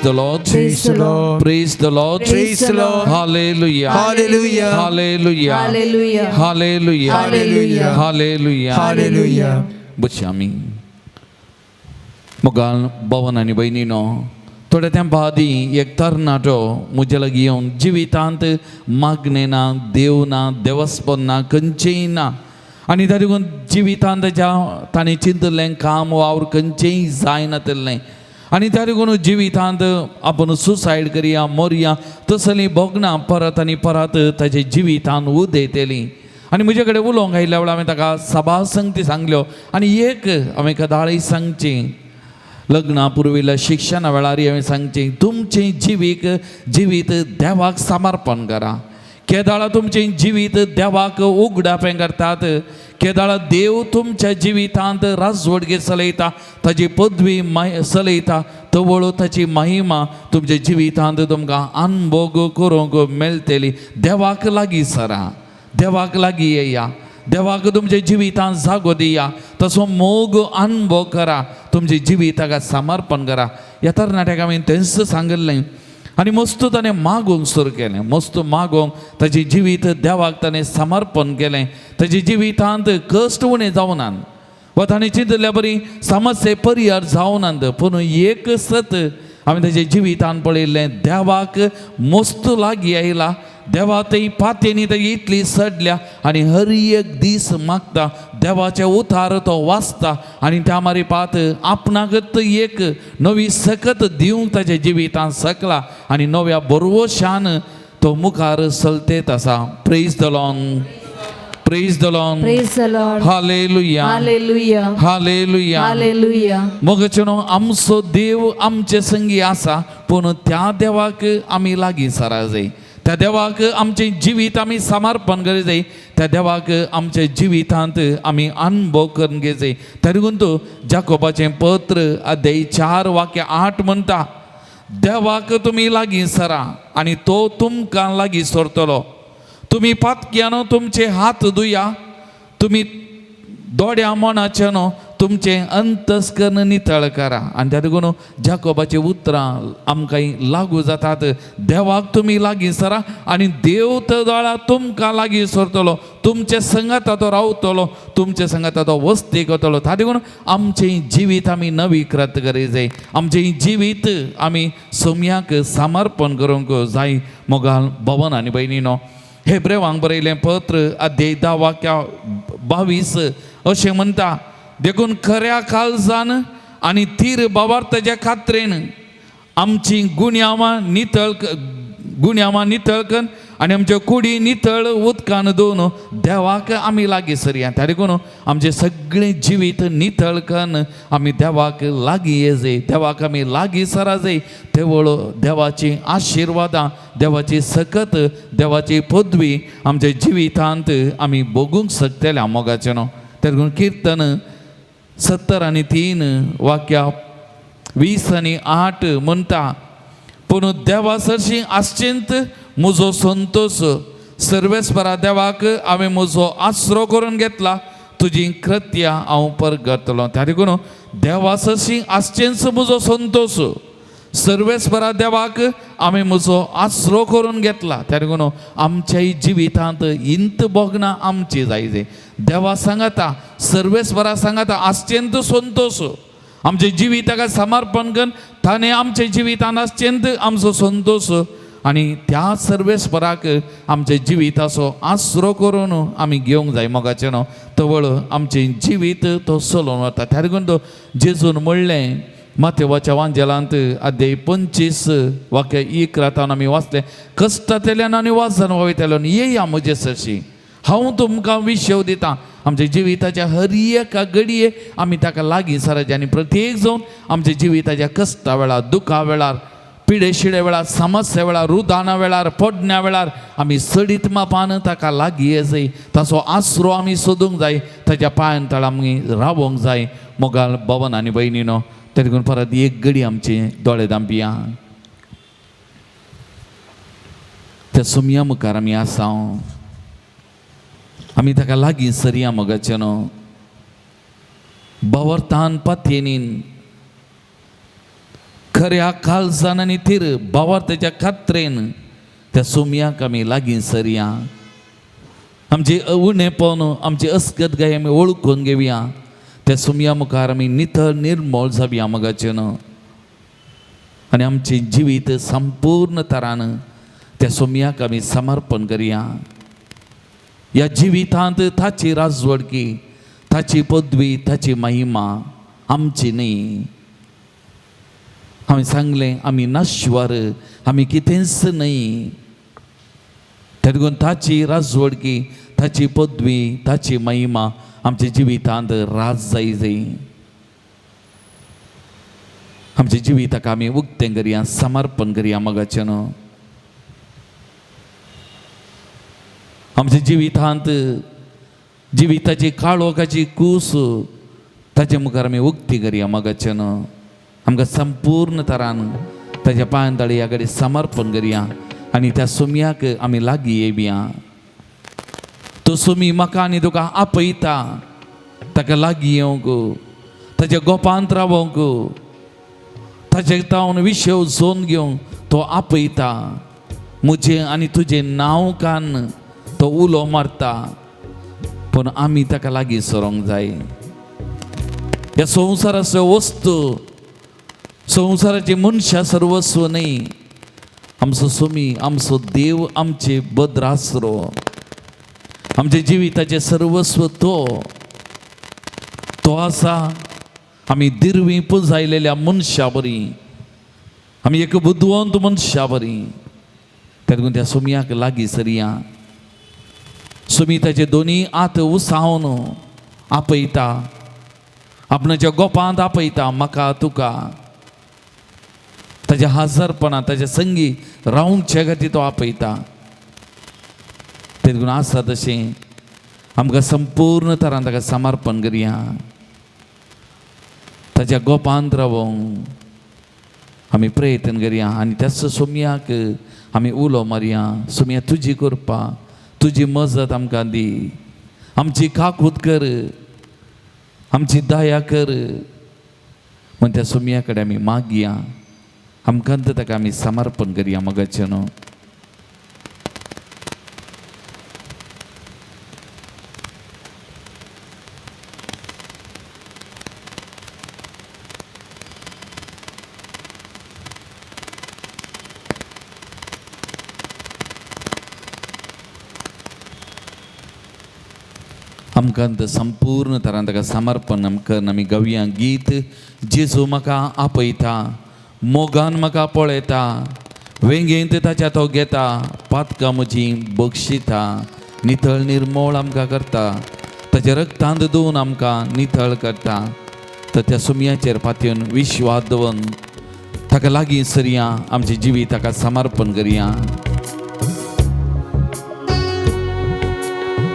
the Lord. Praise the Lord. Praise the Lord. Praise the Lord. Hallelujah. Hallelujah. Hallelujah. Hallelujah. Hallelujah. Hallelujah. Hallelujah. Hallelujah. बशी आमी मोगाल भवन आनी भयणीनो थोड्या तेंपा आदीं एक तरणाटो म्हजे लागीं येवन जिवितांत मागणें ना, देव ना, देवस्पन ना, खंयचेंय ना आनी ताका लागून जिवितांत ताच्या ताणें चिंतलें काम वावर खंयचेंय जायनातलें आनी त्या लागून जिवितांत आपूण सुसायड करया मोरया तसलीं भोगणां परत आनी परत ताच्या जिवितांत उदयतलीं. आनी म्हजे कडेन उलोवंक आयिल्ल्या वेळार हांवें ताका सभा संगती सांगल्यो आनी एक हांवें कदाळी सांगची लग्ना पुर्विल्ल्या शिक्षणा वेळार हांवें सांगचें तुमचें जिवीत देवाक समर्पण करा. केदाळा तुमचें जिवीत देवाक उगडापें करतात, केदाळा देव तुमच्या जिवितांत राजवडगे चलयता, ताजी पदवी चलयता, तवळ ताची महिमा तुमच्या जिवितांत तुमकां अनभोग करूंक मेळटली. देवाक लागीं सरा, देवाक लागीं येया, देवाक तुमच्या जिवितांत जागो दिया, तसो मोग अनभोग करा, तुमच्या जिविताक समर्पण करा. ह्या तरणाट्याक हांवें तेंच सांगिल्लें आनी मस्त ताणें मागूंक सुरू केलें. मस्त मागूंक ताजें जिवीत देवाक ताणें समर्पण केलें. ताजे जिवितांत कश्ट उणें जावनात वा ताणें चिंतल्या बरी समस्ये परिहार जावनात, पूण एक सत हांवें ताजे जिवितांत पळयल्लें, देवाक मस्त लागीं आयला, देवा थंय पातयेनी ताजी इतली सडल्या आनी हर एक दीस मागता, देवाचे उतार तो वाचता आनी त्या मारी पात आपणाकच एक नवी सकत दिवंक ताच्या जिवितांत सकला आनी नव्या बरवशान तो मुखार चलतेत आसा. Praise the Lord. Praise the Lord. Praise the Lord. Hallelujah. Hallelujah. Hallelujah. Hallelujah. मोगाचें न्हू आमचो देव आमचे संगी आसा, पूण त्या देवाक आमी लागीं सरा जाय, त्या देवाक आमचें जिवीत आमी समर्पण करी जाय, त्या देवाक आमच्या जिवितांत आमी अनुभव करून घे जाय. त्या देखून तो जाकोबाचें पत्र अध्याय 4 वाक्य 8 म्हणटा, देवाक तुमी लागीं सरा आनी तो तुमकां लागीं सरतलो. तुमी पातक्यानो तुमचे हात धुया, तुमी दोड्या मनाचे न्हू तुमचें अंतस्कर्ण नितळ करा. आनी त्या देखून जाकोबाची उतरां आमकां लागू जातात, देवाक तुमी लागीं सरा आनी देव तदाळा तुमकां लागीं सरतलो, तुमचे संगाता तो रावतलो, तुमचे संगाता तो वस्ती करतलो. त्या देखून आमचें जिवीत आमी नवीकृत करी जाय, आमचें जिवीत आमी सोम्याक समर्पण करूंक जाय. मोगाल भवन आनी भयणीनो, हेब्रेवांक बरयलें पत्र अध्याय 10 वाक्या 22 अशें म्हणटा, देखून खऱ्या काळजान आनी तीर बावार्थाच्या खात्रेन आमची गुन्यांवां नितळ करून आनी आमच्यो कुडी नितळ उदकान धुवन देवाक आमी लागीं सरया. त्या देखून आमचें सगळें जिवीत नितळ करून आमी देवाक लागीं ये जाय, देवाक आमी लागीं सरा जाय. तेवळ देवाची आशिर्वादां, देवाची सकत, देवाची पदवी आमच्या जिवितांत आमी भोगूंक शकतले मोगाचें न्हू. त्या देखून किर्तन 73 वाक्या 20 आनी 8 म्हणटा, पूण देवा सरशी आश्चिंत म्हजो संतोश, सर्वेस्परा देवाक हांवें म्हजो आसरो करून घेतला, तुजी कृत्या हांव परगतलो. त्या देखून देवा सरशी आश्चिंत म्हजो संतोश, सर्वेस्परा देवाक हांवें म्हजो आसरो करून घेतला. त्या देखून आमच्याय जिवितांत इंत भोगणां आमची जाय जाय. देवा सांगता, सर्वेस्परा सांगता आश्चिंत संतोश, आमच्या जिविताक समर्पण करून ताणें आमच्या जिवितांत आश्चिंत आमचो संतोश आनी त्या सर्वेस्पराक आमच्या जिविताचो आसरो करून आमी घेवंक जाय. मोगाचें न्हू तवळ आमचें जिवीत तो चलोवन वता. त्या देखून तो जेजून म्हणलें मातेवाच्या वांजेलांत अध्याय 25 वाक्य 11 आमी वाचलें, कश्टांतल्यान आनी वाजन वयतल्यान येया म्हजे सरशी, हांव तुमकां विशेव दितां. आमच्या जिविताच्या हर एका घडये आमी ताका लागीं सराचें आनी प्रत्येक जावन आमच्या जिविताच्या कश्टा वेळार, दुखा वेळार, पिडे शिडे वेळार, समस्या वेळार, रुदाना वेळार, पडण्या वेळार आमी सडीत मापान ताका लागीं ये जाय, ताचो आसरो आमी सोदूंक जाय, ताच्या पांयान तळा आमी रावोंक जाय. मोगाल भवन आनी भयणीनो, त्या देखून परत एक घडी आमचे दोळे धांपया, त्या सोमया मुखार आमी आसा, आमी ताका लागीं सरया. मोगाचें न्हू बावरतान पातयेनीन खऱ्या काळजान आनी थीर भावार्थाच्या खात्रेन त्या सोमयाक आमी लागीं सरया. आमचे उणेपण आमची अस्कत गाय आमी वळखून घेवया. त्या सोमया मुखार आमी नितळ निर्मळ जावया मगाचें न्हू आनी आमचें जिवीत संपूर्ण तरान त्या सोमयाक आमी समर्पण करया. ह्या जिवितांत ताची राजवडकी, ताची पदवी, ताची महिमा आमची न्ही. हांवें सांगलें आमी नाश्वर, आमी कितेंच न्हय. तेदून ताची राजवडकी, ताची पदवी, ताची महिमा आमच्या जिवितांत राज जाय जाय. आमच्या जिविताक आमी उक्तें करया, समर्पण करया मगाचें न्हू. आमच्या जिवितांत जिविताची काळोखाची कूस ताचे मुखार आमी उक्ती करया मगाचें न्हू. आमकां संपूर्ण तरान ताच्या पांयां तळया कडेन समर्पण करया आनी त्या सोमयाक आमी लागीं येवया. तो सोमी म्हाका आनी तुका आपयता ताका लागीं येवंक, ताच्या गोपांत रावंक, ताचे तावन विशय झोन घेवंक तो आपयता. म्हजें आनी तुजें नांव कान तो उलो मारता, पूण आमी ताका लागीं सरोंक जाय. ह्या संवसाराचो वस्तू, संवसाराची मनशां सर्वस्व न्हय. आमचो सोमी, आमचो देव आमचे बद्रासरो, आमच्या जिविताचें सर्वस्व तो तो आसा. आमी दिरवी पुंजायलेल्या मनशा बरी, आमी एक बुदवंत मनशा बरी. तेदून त्या सोमयाक लागीं सरया. सोमी ताचे दोनी हात उसावन आपयता, आपणाच्या गोपांत आपयता म्हाका तुका. ताच्या हाजरपणा, ताच्या संगी रावंचे खातीर तो आपयता. तेदून आसा तशें आमकां संपूर्ण तरान ताका समर्पण करया. ताच्या गोपांत रावोंक आमी प्रयत्न करया आनी त्याच सोमयाक आमी उलो मारया. सोमया तुजी कृपा, तुजी मजत आमकां दी, आमची काकूत कर, आमची दया कर. म्हण त्या सोमया कडेन आमी मागया. आमकां ताका आमी समर्पण करया मगाचें न्हू. आमकां संपूर्ण तरान ताका समर्पण करून आमी गावया गीत. जेजू म्हाका आपयता, मोगान म्हाका पळयता, वेंगेंत ताच्या तो घेता, पातकां म्हजी बक्षिता, नितळ निर्मळ आमकां करता, ताच्या रक्तांत धुवन आमकां नितळ करता. तर त्या सुमयाचेर पातयेवन विश्वास दवरून ताका लागीं सरया, आमचें जिवीत ताका समर्पण करया.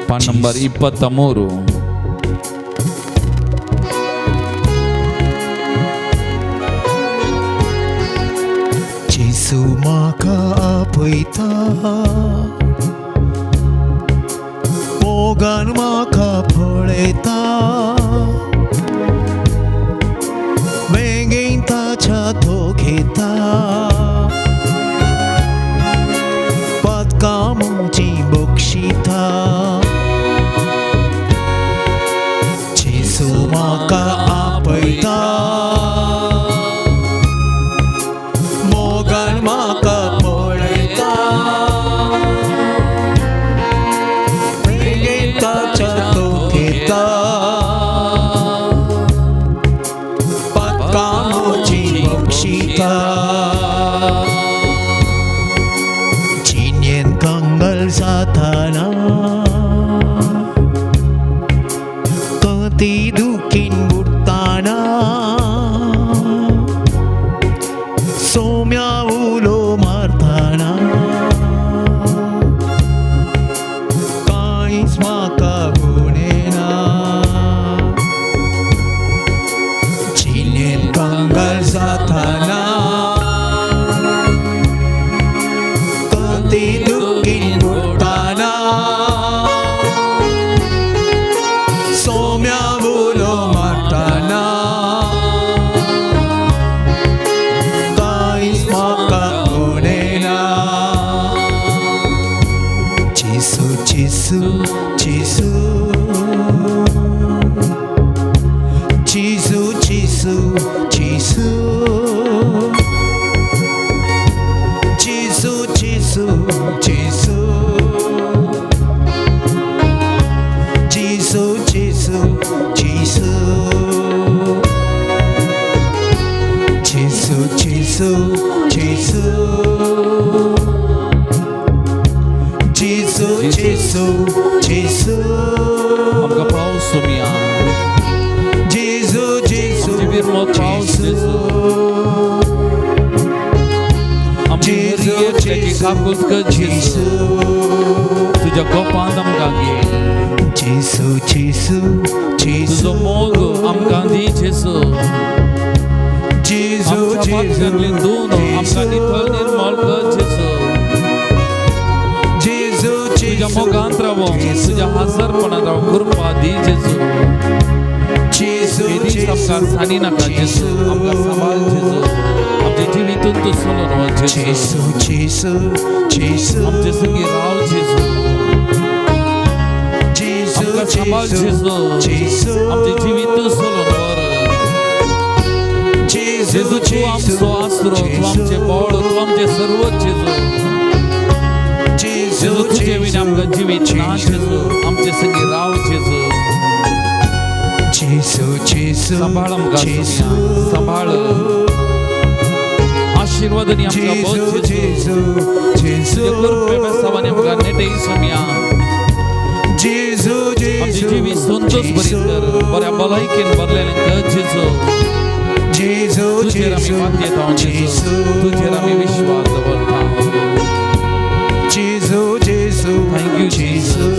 पान नंबर 23. जेजू म्हाका आपयता, मोगान म्हाका पळयता, वेंगेंत ताच्या तो घेता, पातकां म्हजी बक्षिता. जेजू म्हाका आपयता, मोगान म्हाका पळयता, वेंगेंत ताच्या तो घेता, पातकां म्हजी बक्षिता. जिणेंत कंगल जाताना, कती दुखीन बुडटाना, सोम्या उलो मारताना, कांयच म्हाका गुणेना. जिणेंत कंगल जाताना, कती दुखीन बुडटाना, सोम्या उलो मारताना, निर्मळ पावस जेजू आमची हर एकल्याची काकूत कर जेजू तुज्या गोपांत आमकां घे जेजू जेजू जेजू तुजो मोग आमकां दी जेजू जेजू आमच्या पातकांतली धुवन आमकां नितळ निर्मळ कर जेजू जेजू तुज्या मोगांत रावोंक तुज्या हाजरपणांत रावोंक कृपा दी जेजू जेजू हे दीस आमकां सांडी नाका जेजू आमकां सांबाळ जेजू आमच्या जिवितून तूं चलून वच जेजू जेजू जेजू जेजू आमचे संगी राव जेजू जेजू आमकां सांबाळ जेजू जेजू आमचे जिवीत तूं चलून व्हर जेजू जेजू तूं आमचो आसरो तूं आमचें बळ तूं आमचें सर्व जेजू जेजू जेजू तुजे विना आमकां जिवीत ना जेजू आमचे संगी राव जेजू जेजू जेजू सांबाळ आमकां सोमया सांबाळ आशिर्वादांनी आमकां जेजू बोध जेजू जेजू तुजे जेजू कृपे बेसावानी आमकां नेटय सोमया जेजू आमचें जेजू जिवीत संतोष भरीत कर बऱ्या भलायकेन भरलेलें कर जेजू जेजू तुजेर आमी मातयेता जेजू तुजेर आमी विश्वास दवरता जेजू जेजू Thank you, Jesus.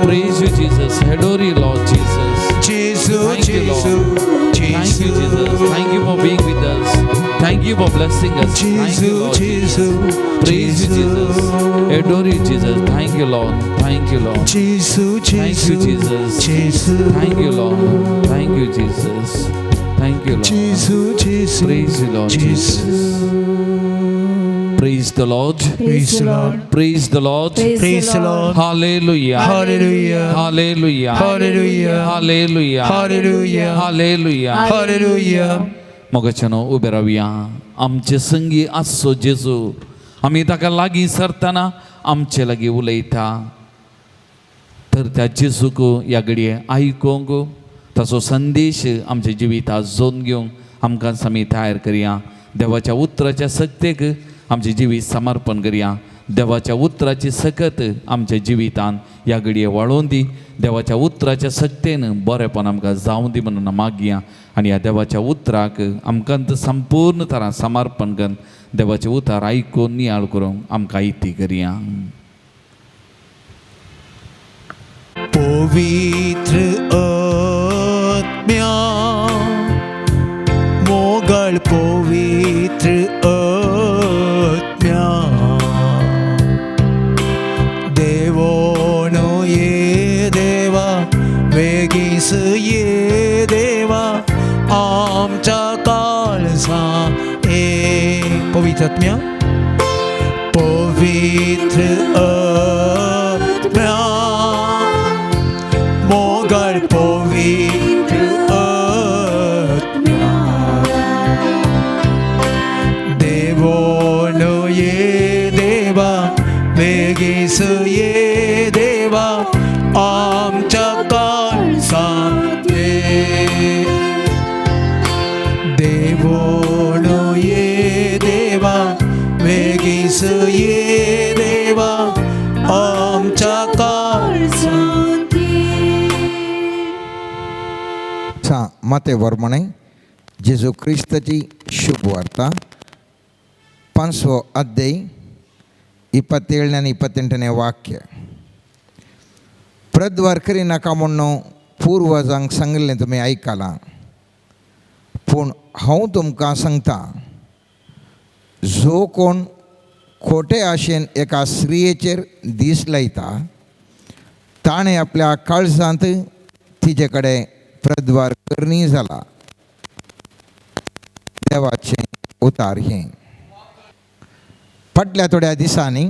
Praise you, Jesus. Adore you, Lord Jesus. जेजू Thank you, Lord. जेजू Thank you, Jesus. Thank you for being with us. Thank you for blessing us. Thank you, जेजू Lord. जेजू Praise you, Jesus. Adore you, Jesus. Thank you, Lord. Thank you, Lord. जेजू Thank you, जेजू Jesus. जेजू Thank you, Lord. Thank you, Jesus. Thank you, Lord. जेजू जेजू Praise you, Lord Jesus. Praise the Lord. Praise the Lord. Praise the Lord. Praise the Lord. Hallelujah. Hallelujah. Hallelujah. Hallelujah. Hallelujah. Hallelujah. Hallelujah. Hallelujah. मोगाच्यानो उबे रावया आमचे संगी आसचो जेजू आमी ताका लागीं सरतना आमचे लागीं उलयता तर त्या जेजूक ह्या घडये आयकूंक ताचो संदेश आमच्या जिवितांत जोन घेवंक आमकां आमी तयार करया देवाच्या उतराच्या सक्तेक आमचें जिवीत समर्पण करया देवाच्या उतराची सकत आमच्या जिवितान ह्या घडये वाळोवन दी देवाच्या उतराच्या सक्तेन बरेपण आमकां जावं दी म्हणून मागया आनी ह्या देवाच्या उतराक आमकां संपूर्ण तरान समर्पण करून देवाचें उतर आयकून नियाळ करूंक आमकां इती करया. पवित्र आत्म्या मोगल पवित्र आत्म्या देवोनो ये देवा वेगीस ये देवा आमच्या काळजा ए पवित्र आत्म्या पवित्र आत्म्या मोगल पवित्र आत्म्या देवोनो ये देवा वेगीस ये देवा आमच्या काळजांत ये. देवोनो ये देवा वेगीस ये देवा आमच्या काळजांत सा माते वर्मणे जेजू क्रिस्ताची शुभ वार्ता 5 ಅಧ್ಯಾಯ 27 28 ವಾಕ್ಯ. प्रद्वार करिनाका म्हणून पूर्वजांक सांगिल्लें तुमी आयकलां, पूण हांव तुमकां सांगता, जो कोण खोटे आशेन एका स्त्रियेचेर दीस लायता ताणें आपल्या काळजांत तिजे कडेन प्रद्वार करणी जाला. देवाचें उतार हें. फाटल्या थोड्या दिसांनी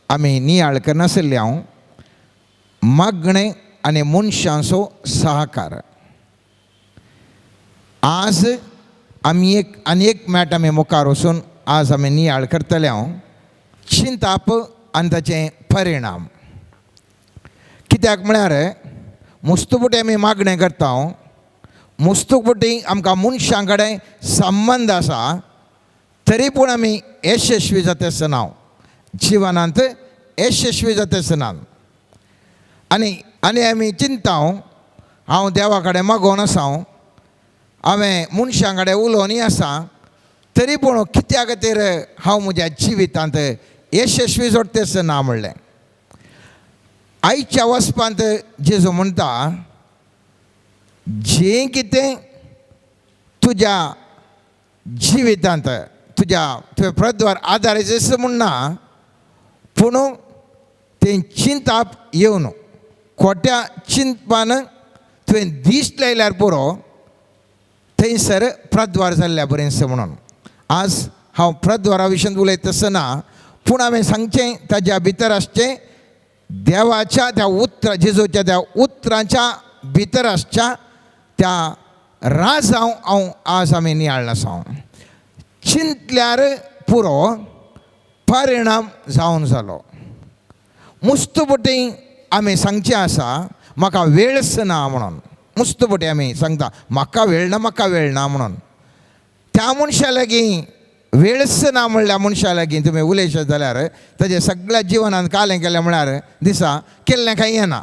आमी नियाळ करनासले हांव मागणें आनी मनशांचो सहकार. आज आमी एक आनी एक मॅट आमी मुखार वचून आज आमी नियाळ करतले हांव चिंताप आनी ताचें परिणाम. कित्याक म्हळ्यार मुस्तुपुटी आमी मागणें करता, मुस्तुपुटी आमकां मनशां कडेन संबंद आसा, तरी पूण आमी यशस्वी जाता आसतना, जिवनांत यशस्वी जाता आसना. आनी आनी आमी चिंता, हांव देवा कडेन मागोवन आसा, हांवें मनशां कडेन उलोवनूय आसा तरी पूण कित्या खातीर हांव म्हज्या जिवितांत यशस्वी जोडतेच ना म्हणलें. आयच्या वचपांत जेजू म्हणटा जें कितें तुज्या जिवितांत तुज्या तुवें प्रद्वार आदाराचें म्हण ना पूण तें चिंताप येवन खोट्या चिंतपान तुवें दीस लायल्यार पुरो थंयसर प्रद्वार जाल्ल्या बरेंच म्हणून. आज हांव प्रद्वारा विशयांत उलयता आसतना पूण हांवें सांगचें ताज्या भितर आसचें देवाच्या त्या उतरा जेजूच्या त्या उतरांच्या भितर आसच्या त्या राजांव हांव आज आमी नियाळ आसा. चिंतल्यार पुरो परिणाम जावन जालो. मुस्तपटी आमी सांगचें आसा म्हाका वेळच ना म्हणून. मुस्तपटी आमी सांगता म्हाका वेळ ना म्हाका वेळ ना म्हणून. त्या मनशा लागीं वेळच ना म्हणल्यार मनशा लागीं तुमी उलयशात जाल्यार ताजें सगळ्या जिवनांत कालें केलें म्हळ्यार दिसा केल्लें कांय येना.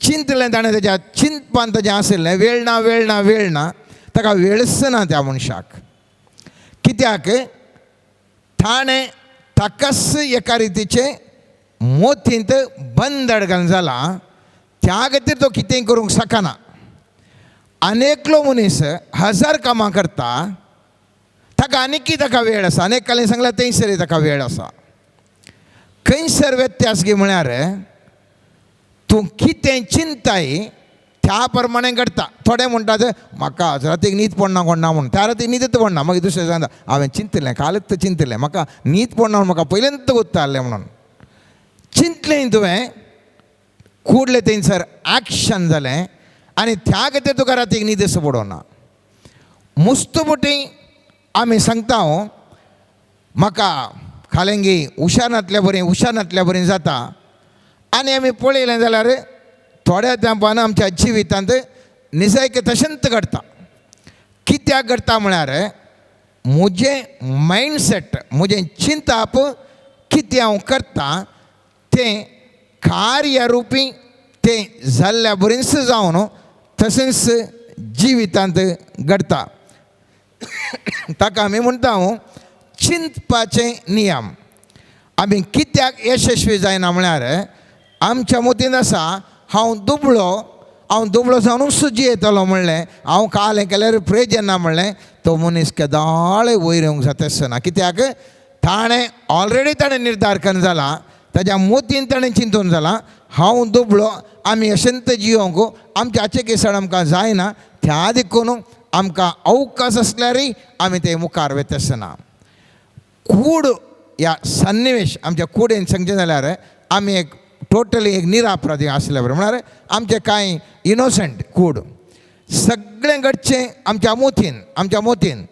चिंतलें ताणें ताज्या चिंतपान ताजें आशिल्लें वेळ ना वेळ ना वेळ ना ताका वेळच ना त्या मनशाक. कित्याक ताणें ताकाच एका रितीचें मोतींत बंदड घालून जालां त्या खातीर तो कितेंय करूंक शकना. आनी एकलो मनीस हजार कामां करता ताका आनीकय ताका वेळ आसा. आनी एकल्यान सांगल्यार थंयसर ताका वेळ आसा. खंयसर व्यत्यास गी म्हळ्यार तूं कितें चिंताय त्या प्रमाणे घडटा. थोडे म्हणटात म्हाका आज रातीक न्हीद पडना कोण ना म्हणून त्या रातीक न्हीदच पडना. मागीर दुसरें सांगता हांवें चिंतलें कालच चिंतलें म्हाका न्हीद पडना म्हूण म्हाका पयल्यांत उत्तारलें म्हणून. चिंतलें तुवें कुडलें थंयसर एक्शन जालें आनी त्या खातीर तुका रातीक न्हीद पडना. मुस्तपटी आमी सांगता हांव म्हाका खालेंगी हुशार नातल्या बरें हुशार नातल्या बरें जाता आनी आमी पळयलें जाल्यार थोड्या तेंपान आमच्या जिवितांत निजायक तशेंच घडटा. कित्याक घडटा म्हळ्यार म्हजें मायंडसेट म्हजें चिंताप कितें हांव करता तें कार्यरुपी तें जाल्ल्या बरेंच जावन तशेंच जिवितांत घडटा. ताका आमी म्हणटा हांव चिंतपाचे नियम. आमी कित्याक यशस्वी जायना म्हळ्यार आमच्या मतींत आसा हांव दुबळो हांव दुबळो जावनूच जियेतलो म्हणलें हांव काल हें केल्यार प्रयोजन ना म्हणलें तो मनीस केदाळ वयर येवंक जाता आसना. कित्याक ताणें ऑलरेडी ताणें निर्धार करून जाला ताज्या मोतीन ताणें चिंतून जालां हांव दुबळो आमी अशेंत जियोंक आमच्या हाचे केसण आमकां जायना त्या देखून आमकां अवकाश आसल्यारय आमी ते मुखार वता आसना. कूड ह्या सन्निवेश आमच्या कुडेन सांगचें जाल्यार आमी एक टोटली एक निरापराधी आसल्या बरें म्हळ्यार आमचें कांय इनोसंट कूड सगळें घडचें आमच्या मोतीन आमच्या मोतीन.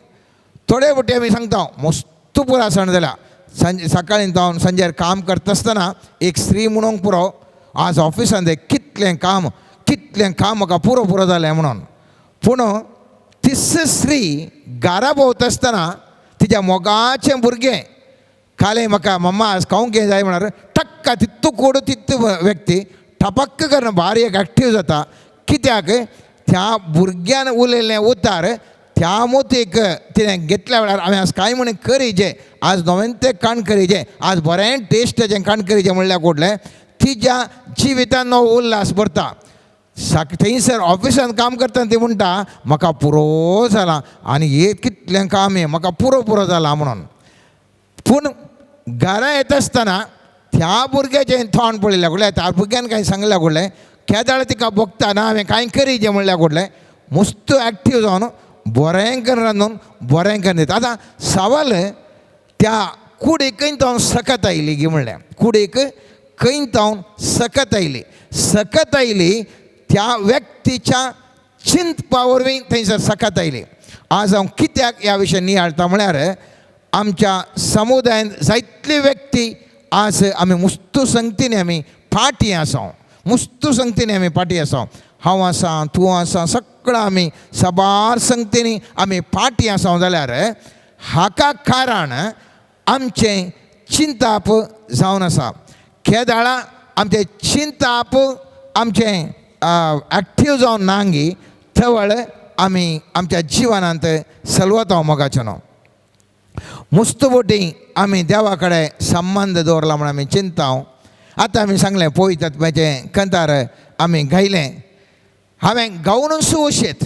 थोडे फावटी आमी सांगता मस्त पुरो आसण जाल्या सांजे सकाळीं जावन सांजेर काम करता आसतना एक स्त्री म्हणूंक पुरो आज ऑफिसान कितलें काम कितलें काम म्हाका पुरो पुरो जालें म्हणून. पूण तीच स्त्री घरा भोंवता आसतना तिच्या मोगाचें भुरगें कालें म्हाका मम्मा आज खावंक हें जाय म्हळ्यार टक्का तितू कोड तितू व्यक्ती टपक्क करून बारीक एक्टीव जाता. कित्याक त्या भुरग्यान उलयल्लें उतार त्या मोतीक तिणें घेतल्या वेळार हांवें आज कांय म्हण करीजे आज नवें तें काण करीजे आज बरें टेस्टाचें काण करीजे म्हणल्यार कोडलें तिज्या जिवितान नवो उल्हास भरता. थंयसर ऑफिसान काम करतना ती म्हणटा म्हाका पुरो जालां आनी हे कितलें काम हें म्हाका पुरो पुरो जालां म्हणून. पूण घरा येता आसतना त्या भुरग्याचें तोंड पळयल्या कुडलें त्या भुरग्यान कांय सांगल्या कुडलें केदाळ तिका भोगता ना हांवें कांय करीजे म्हणल्या कुडलें मस्त एक्टीव जावन बरें करून रांदून बरें करून दिता. आतां सवाल त्या कुडीक खंय जावन सकत आयली गी म्हणलें कुडीक खंय जावन सकत आयली सकत आयली त्या व्यक्तीच्या चिंतपा वरवीं थंयसर सकत आयली. आज हांव कित्याक ह्या विशय नियाळटा म्हळ्यार आमच्या समुदायांत जायतली व्यक्ती आज आमी मुस्तू संगतीन आमी फाटीं आसा मुस्तू संगतीन आमी फाटीं आसा. हांव आसा तूं आसा सगळं आमी साबार संगतींनी आमी फाटीं आसा जाल्यार हाका कारण आमचें चिंताप जावन आसा. केदाळा आमचें चिंताप आमचें एक्टीव जावन नांगी थवळ आमी आमच्या जिवनांत सलवता मोगाचें न्हू. मुस्तुबोटी आमी देवा कडेन संबंद दवरला म्हूण आमी चिंता. आतां आमी सांगलें पवित्र आत्म्याचें कंतार आमी गायलें, हांवें गावनूच वशेत,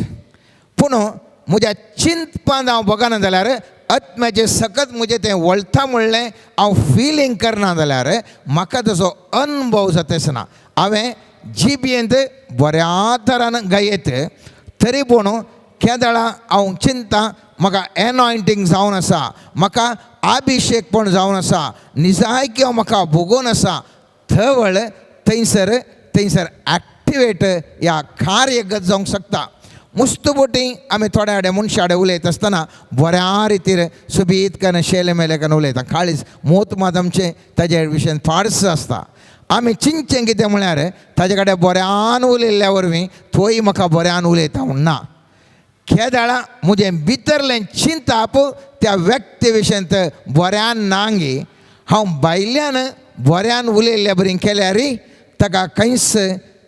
पूण म्हज्या चिंतपान हांव बगना जाल्यार आत्म्याचें सकत म्हजें तें वळता म्हणलें हांव फिलींग करना जाल्यार म्हाका तसो अनुभव जाता ना. हांवें जिबेंत बऱ्या तरान गायत तरी पूण केदळा हांव चिंता म्हाका एनॉयंटींग जावन आसा, म्हाका अभिशेकपण जावन आसा, निजायकी हांव म्हाका भोगोवन आसा, थवळ थंयसर थंयसर एक्टिवेट ह्या कार्यगत जावंक शकता. मुस्तुबोटी आमी थोड्या आडे मनशा आडे उलयता आसतना बऱ्या रितीर सुबीत कन्न शेले मेले कन्न उलयता, काळीज मोत मात आमचें ताजे विशयान फार्स आसता. आमी चिंतचें कितें म्हळ्यार ताजे कडेन बऱ्यान उलयल्ल्या वरवीं तोय म्हाका बऱ्यान उलयता म्हूण ना. केदळा म्हजें भितरलें चिंताप त्या व्यक्ती विशयांत बऱ्यान नांगी हांव भायल्यान बऱ्यान उलयल्ल्या बरी केल्यार ताका खंयच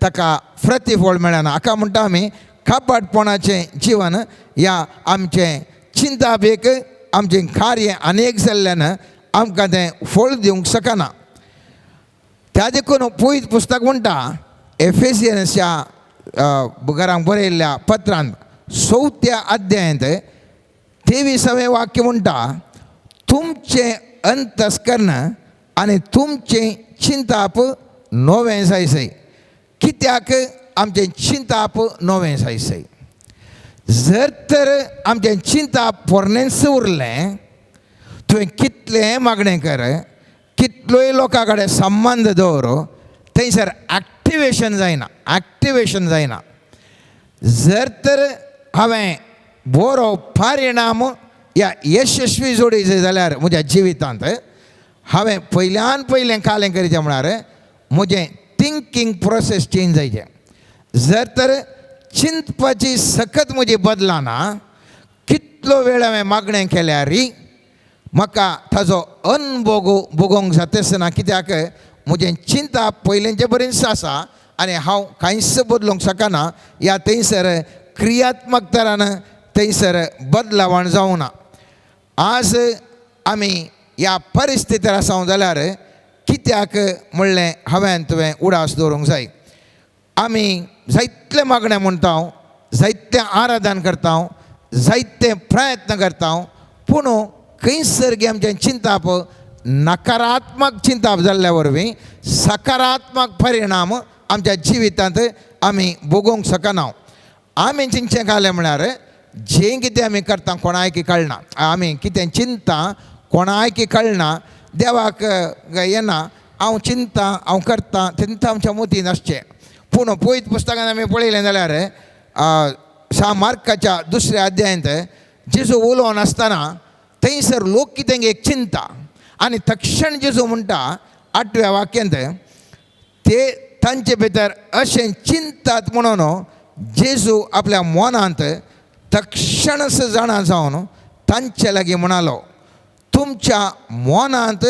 ताका प्रतिफळ मेळना. हाका म्हणटा आमी कपटपणाचें जिवन ह्या आमचें चिंताप एक आमचें कार्य अनेक जाल्ल्यान आमकां तें फळ दिवंक शकना. त्या देखून पवित्र पुस्तक म्हणटा एफेसियन्सच्या घरांक बरयल्ल्या पत्रांत 4थ्या अध्यायांत 23वें वाक्य म्हणटा, तुमचें अंतस्कर्ण आनी तुमचें चिंताप नवें जायसय. कित्याक आमचें चिंताप नवें जायसय? जर तर आमचें चिंताप पोरणेंच उरलें, तुवें कितलें मागणें कर, कितलोय लोकां कडेन संबंद दवर, थंयसर एक्टिवेशन जायना, एक्टिवेशन जायना. जर तर हांवें बरो परिणाम या यशस्वी जोडी जाय जाल्यार म्हज्या जिवितांत हांवें पयल्यान पयलें कालें करीचें म्हळ्यार म्हजें थिंकींग प्रोसेस चेंज जायचें. जर तर चिंतपाची सकत म्हजी बदलना, कितलो वेळ हांवें मागणें केल्यार म्हाका ताजो अनभोग भोगोवंक जाताच ना. कित्याक म्हजें चिंतप पयलींचे बरीच आसा आनी हांव कांयच बदलूंक शकना. ह्या थंयसर क्रियात्मक तरान थंयसर बदलावण जावना. आज आमी ह्या परिस्थितीर आसा जाल्यार कित्याक म्हणलें हांवें तुवें उडास दवरूंक जाय. आमी जायतले मागणें म्हणटा, जायतें आराधन करता, जायते प्रयत्न करता, पूण खंयसर गे आमचें चिंताप नकारात्मक चिंताप जाल्ल्या वरवीं सकारात्मक परिणाम आमच्या जिवितांत आमी भोगोवंक शकना. आमी चिंतचें घालें म्हळ्यार जें कितें आमी करता कोणायकी कळना, आमी कितें चिंता कोणायकी कळना, देवाक येना, हांव चिंता हांव करता चिंता आमच्या मतीन आसचें. पूण पवित्र पुस्तकान आमी पळयलें जाल्यार सा मार्काच्या 2ऱ्या अध्यायांत जेजू उलोवन आसतना थंयसर लोक कितें एक चिंता आनी तक्षण जेजू म्हणटा 8व्या वाक्यांत ते तांचे भितर अशें चिंतात म्हणून जेजू आपल्या मनांत तक्षणच जाणा जावन तांचे लागीं म्हणालो, तुमच्या मनांत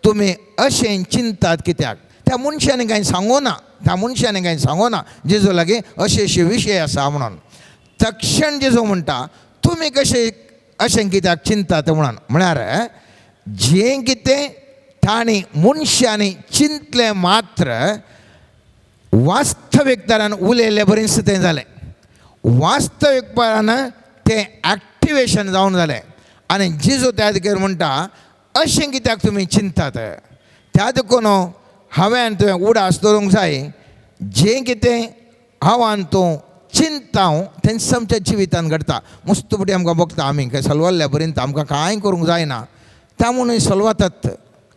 तुमी अशें चिंतात कित्याक? त्या मनशांनी कांय सांगू ना, त्या मनशांनी कांय सांगू ना जेजू लागीं अशे अशे विशय आसा म्हणून. तक्षण जेजू म्हणटा तुमी कशें अशें कित्याक चिंतात म्हणून. म्हळ्यार जें कितें तांणी मनशांनी चिंतलें मात्र वास्तवीक तरान उलयल्ले बरीच तें जालें, वास्तवीकपणान तें एक्टिवेशन जावन जालें. आनी जेजू त्या दिकेर म्हणटा अशें कित्याक तुमी चिंतात? त्या देखून हांवें तुवें उडास दवरूंक जाय, जें कितें हांव तूं चिंता तेंच आमच्या जिवितान घडटा. मुस्तुपटी आमकां बगता आमी काय सलवल्ल्या पर्यंत आमकां कांय करूंक जायना, त्या म्हणून सलवतात.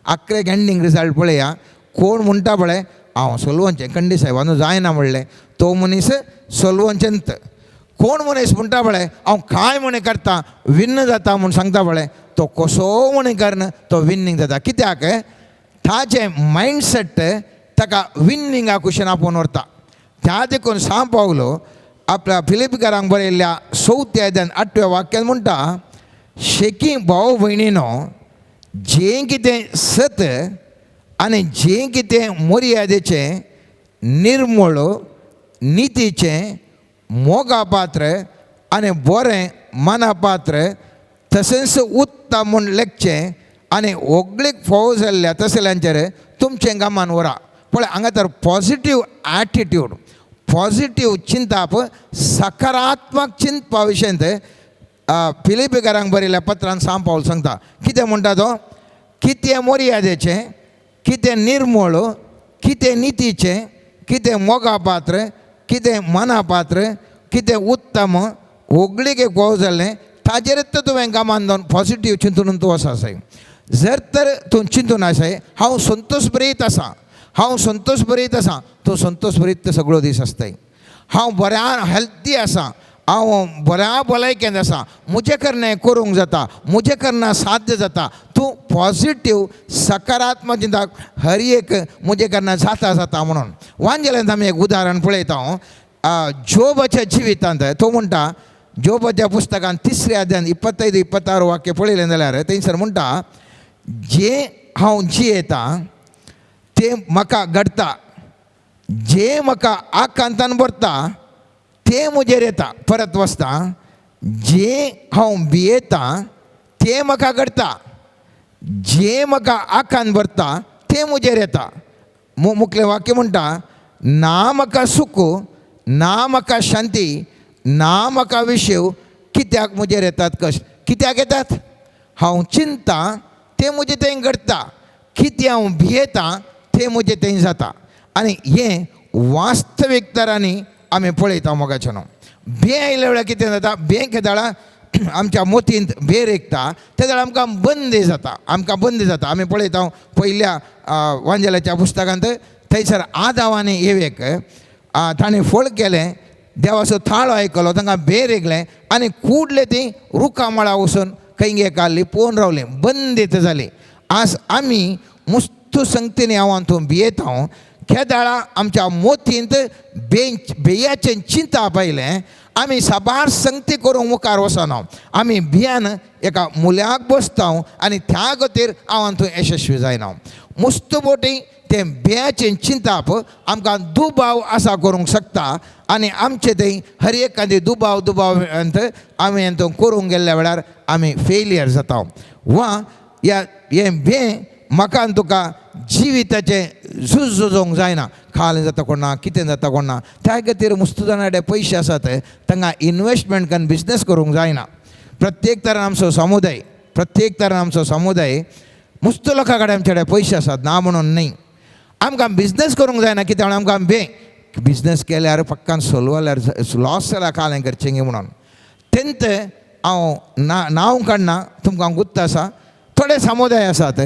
आखरेक एंडींग रिजल्ट पळया, कोण म्हणटा पळय हांव सलवनचें कंडी साहेबान जायना म्हणलें, तो मनीस सलवनचेंत. कोण मनीस म्हणटा पळय हांव कांय म्हण करता विन्न जाता म्हूण सांगता पळय, तो कसो म्हण करना तो विन्नींग जाता. कित्याक ताजें मायंडसेट ताका विन्निंगा कुशेन आपोवन व्हरता. त्या देखून सांव पावलो आपल्या फिलिपकारांक बरयल्ल्या 4थ्या अध्यायान 8व्या वाक्यान म्हणटा, शेकी भाव भयणीनो जें कितें सत आनी जें कितें मर्यादेचें निर्मळ नितीचें मोगापात्र आनी बरें मनापात्र तशेंच उत्तम म्हूण लेखचें आनी व्हगळीक फोव जाल्ल्या तसल्यांचेर तुमचें गमान उरा. पळय हांगा तर पॉजिटीव एटिट्यूड, पॉजिटीव चिंताप, सकारात्मक चिंतपा विशयांत फिलिपीकारांक बरयल्ल्या पत्रान सांव पावल सांगता. कितें म्हणटा तो? कितें मर्यादेचें, कितें निर्मळ, कितें नितीचें, कितें मोगापात्र, कितें मनापात्र, कितें उत्तम, व्हगळीक एक फोव जाल्लें ताजेरच तुवें गमान जावन पॉजिटीव चिंतून तूं वचो आसाय. जर तर तूं चिंतून आसाय हांव संतोष बरीत आसा, हांव संतोष बरीत आसा, तूं संतोष बरीत सगळो दीस आसताय. हांव बऱ्या हेल्थी आसा, हांव बऱ्या भलायकेंत आसा, म्हजें करणें करूंक जाता, म्हजें करणें साध्य जाता. तूं पॉजिटीव सकारात्मक चिंता हर एक म्हजें करणें जाता जाता म्हणून. वांजेलांत आमी एक उदाहरण पळयता. जोबाच्या जिवितांत तो म्हणटा, जोबाच्या पुस्तकांत तिसऱ्या अध्यायांत 25 26 वाक्य पळयलें जाल्यार थंयसर म्हणटा, जें हांव जियेतां तें म्हाका घडटा, जें म्हाका आकांतान भरता तें म्हजेर येता. परत वचता, जें हांव भियेतां तें म्हाका घडटा, जें म्हाका आकांत भरता तें म्हजेर येता. मुखलें वाक्य म्हणटा, ना म्हाका सुख, ना म्हाका शांती, ना म्हाका विशेव, कित्याक म्हजेर येतात कश्ट? कित्याक येतात? हांव चिंता तें म्हजें थंय घडटा, कितें हांव भियेतां तें म्हजें थंय जाता. आनी हें वास्तवीक तरांनी आमी पळयता मोगाचें न्हू. भंय आयल्या वेळार कितें जाता? भंय केदाळा आमच्या मोतींत भंय रेखता, ते वेळार आमकां बंदी जाता, आमकां बंदी जाता. आमी पळयता पयल्या वांजेलाच्या पुस्तकांत थंयसर आदाव आनी एवेक ताणें फळ केलें, देवाचो थाळो आयकलो, तांकां भंय रेगलें आनी कुडले ती रुखामळा वचून खंय एका लिपोवन रावलें, बंदीत जाली. आज आमी मुस्तू संगतीन हांव तूं भियेता, केदाळा आमच्या मोतींत बेयाचें चिंता पायलें, आमी साबार संगती करूंक मुखार वचना, आमी भियान एका मुल्याक बसता आनी त्या खातीर हांव तूं यशस्वी जायना. मुस्त बोटी तें भियाचें चिंताप आमकां दुबाव आसा करूंक शकता आनी आमचे थंय हर एखादी दुबाव दुबाव आमी करूंक गेल्ल्या वेळार आमी फेलियर जाता. वा ह्या हें भें म्हाका आनी तुका जिविताचें झूज झुजोवंक जायना. खालें जाता कोण ना, कितें जाता कोण ना, त्या खातीर मुस्तू जाणां कडेन पयशे आसात तांकां इनवेस्टमेंट करून बिजनेस करूंक जायना. प्रत्येक तरान आमचो समुदाय, प्रत्येक तरान आमचो समुदाय मुस्तू लोकां कडेन आमचे कडेन पयशे आसात, ना म्हणून न्हय. आमकां बिजनेस करूंक जायना, कित्याक आमकां बे बिजनेस केल्यार पक्कान सोल्व जाल्यार लॉस जाल्यार कालें करचें गे म्हणून. तेंत हांव ना नांव काडना, तुमकां गुत्त आसा. थोडे समुदाय आसात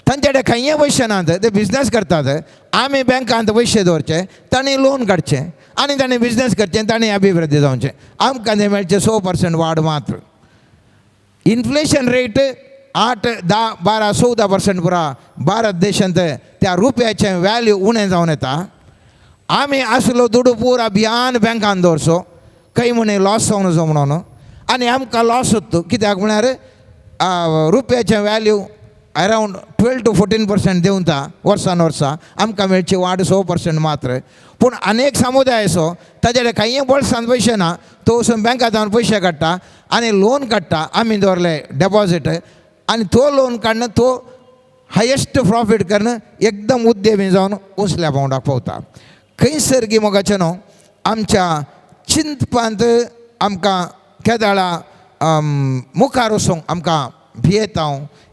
तांचे कडेन खंय पयशे नात, ते बिजनेस करतात. आमी बँकांत पयशे दवरचे, तांणी लोन काडचें आनी तांणी बिजनेस करचें, तांणी अभिवृद्धी जावचें. आमकां तें मेळचें 6% वाड मात्र. इन्फ्लेशन रेट 8, 10, 12, 14% पुरा भारत देशांत त्या रुपयाचें वॅल्यू उणें जावन येता. आमी आसलो दुडू पुरा भियान बँकान दवरचो, खंय म्हणे लॉस जावन वचो म्हणून, आनी आमकां लॉस जाता. कित्याक म्हळ्यार रुपयाचें वॅल्यू अरावंड 12 to 14% देंवता वर्सान वर्सा, आमकां मेळची वाड 6% मात्र. पूण अनेक समुदाय असो ताजे कडेन कांय बोल्सान पयशे ना, तो वचून बँकांत जावन पयशे काडटा आनी लोन काडटा. आमी दवरले डेपॉजीट आनी तो लोन काडून तो हायेस्ट प्रॉफीट करून एकदम उद्यमी जावन उंचल्या पावंडाक पावता. खंयसर गी मोगाचें न्हू आमच्या चिंतपांत आमकां केदाळा मुखार वचूंक आमकां भियेता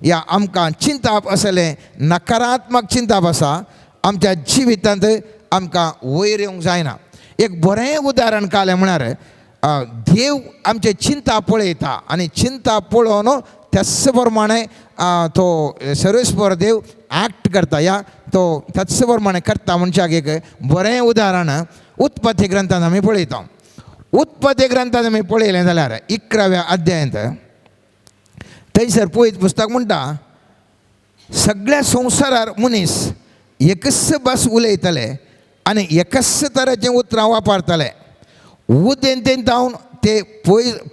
या आमकां चिंताप आसलें नकारात्मक चिंताप आसा आमच्या जिवितांत आमकां वयर येवंक जायना. एक बरें उदाहरण काडलें म्हळ्यार देव आमचे चिंता पळयता आनी चिंता पळोवन त्याच प्रमाणे तो सर्वेस्पर देव एक्ट करता या तो त्याच प्रमाणे करता. मनशाक एक बरें उदाहरण उत्पत्ती ग्रंथांत आमी पळयता. उत्पत्ती ग्रंथांत आमी पळयलें जाल्यार 11व्या अध्यायांत थंयसर पळयत पुस्तक म्हणटा, सगळ्या संवसारार मनीस एकच भास उलयताले आनी एकच तरेचीं उतरां वापरताले. उदेंतेन जावन ते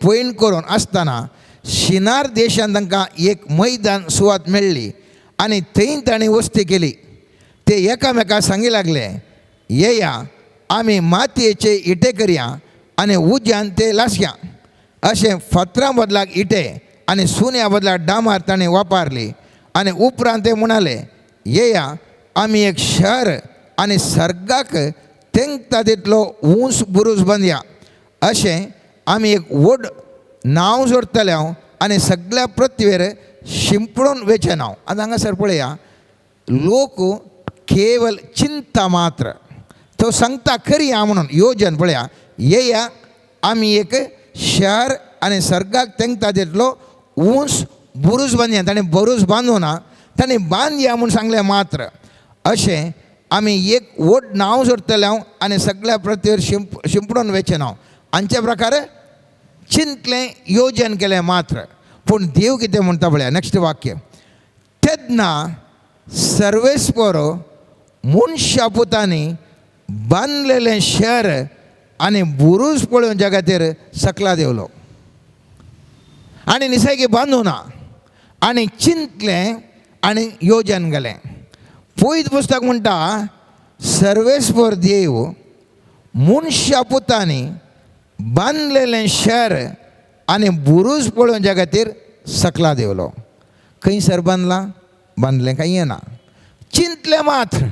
पयण करून आसतना शिनार देशान तांकां एक मैदान सुवात मेळ्ळी आनी थंय तांणी वस्ती केली. ते एकामेका सांगी लागले, येया आमी मातयेचे इटे करया आनी उज्यान ते लासया. अशें फातरां बदलाक इटे आनी सुन्या बदलाक डामार ताणें वापरली. आनी उपरांत ते म्हणाले, येया आमी एक शहर आनी सर्गाक तेंकता तितलो ऊंच बुरूज बांदया. अशें आमी एक व्हड नांव जोडटले हांव आनी सगळ्या पृथ्वीर शिंपडून वेचें नांव. आतां हांगासर पळया, लोक केवल चिंता मात्र. तो सांगता खरी हा म्हणून योजन पळया, येया आमी एक शहर आनी सर्गाक तेंकता तितलो ऊंच बुरूज बांदया. ताणें बुरूज बांदूं ना, ताणें बांदया म्हूण सांगलें मात्र. अशें आमी एक व्हड नांव जोडटले हांव आनी सगळ्या पृथ्वीर शिंपडून वेचें नांव. हांचे प्रकारे चिंतलें, योजन केलें मात्र. पूण देव कितें म्हणटा पळया नेक्स्ट वाक्य, तेन्ना सर्वेस्पर मनशा पुतांनी बांदलेलें शहर आनी बुरूज पळोवन जगाचेर सकला देवलो. आनी निसर्गी बांदूं ना, आनी चिंतलें आनी योजन गेलें. पयत पुस्तक म्हणटा, सर्वेस्पर देव मनशा पुतांनी बांदलेलें शहर आनी बुरूज पळोवन जगाचेर सकला देवलो. खंयसर बांदलां? बांदलें कांय येना, चिंतलें मात्र.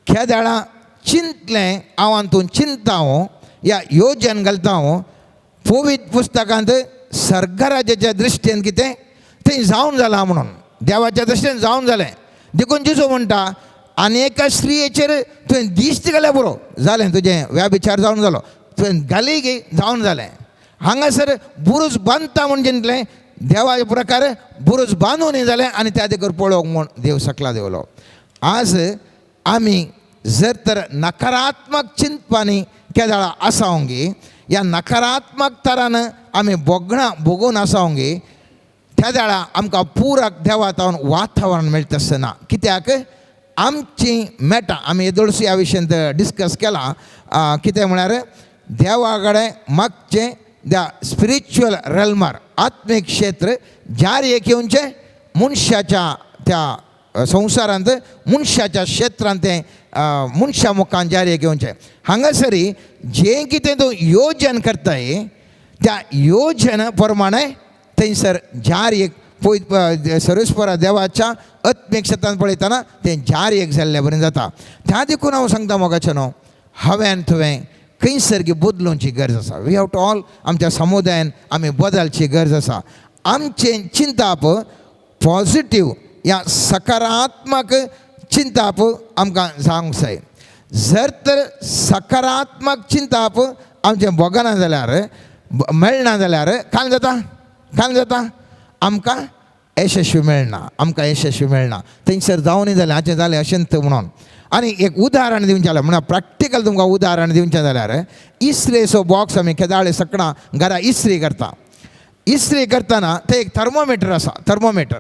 केदाळा चिंतलें हांव हातून चिंता हांव या योजन घालता हांव. पवित्र पुस्तकांत सर्गराजाच्या दृश्टीन कितें थंय जावन जालां म्हणून, देवाच्या दृश्टीन जावन जालें. देखून जेजू म्हणटा, आनी एका स्त्रियेचेर तुवें दिश्ट घाल्यार पुरो जालें, तुजें व्याभिचार जावन जालो, तुवें घाली गे जावन जालें. हांगासर बुरूज बांदता म्हूण चिंतलें, देवाचे प्रकार बुरूज बांदून जालें आनी त्या देखून पळोवंक म्हूण देव सकला देवलो. आज आमी जर तर नकारात्मक चिंतपांनी केदाळा आसावंगी, ह्या नकारात्मक तरान आमी भोगणां भोगून आसावंगी, त्या वेळा आमकां पुरक देवा तावन वातावरण मेळटा आसतना. कित्याक आमची मेटां आमी येदोळशी ह्या विशयांत डिस्कस केलां. कितें म्हळ्यार देवा कडेन मागचें त्या स्पिरिच्युअल रेल्मार आत्मीक क्षेत्र जार एक येवचें मनशाच्या त्या संवसारांत मनशाच्या क्षेत्रांत तें मनशा मुखान जारी एक येवचें. हांगासरी जें कितें तूं योजन करताय त्या योजन प्रमाणे थंयसर जार एक पळय सर्वेस्परा देवाच्या आत्मीक क्षेत्रांत पळयतना तें जार एक जाल्ल्या बरें जाता. त्या देखून हांव सांगता मोगाचें न्हू, हांवें तुवें खंयसर बदलुची गरज आसा. We have to all आमच्या समुदायान आमी बदलची गरज आसा. आमचें चिंताप पॉजिटीव या सकारात्मक चिंताप आमकां जावंक जाय. जर तर सकारात्मक चिंताप आमचें भोगना जाल्यार, मेळना जाल्यार कांय जाता, कांय जाता आमकां यशस्वी मेळना, आमकां यशस्वी मेळना. थंयसर जावनूय जालें हाचें जालें अशें म्हणून. आनी एक उदाहरण दिवचें जाल्यार म्हणल्यार प्रॅक्टिकल तुमकां उदाहरण दिवचें जाल्यार इस्त्रेचो बॉक्स आमी केदाळे सकणां घरा इस्त्री करता. इस्त्री करतना तें एक थर्मोमिटर आसा, थर्मोमिटर.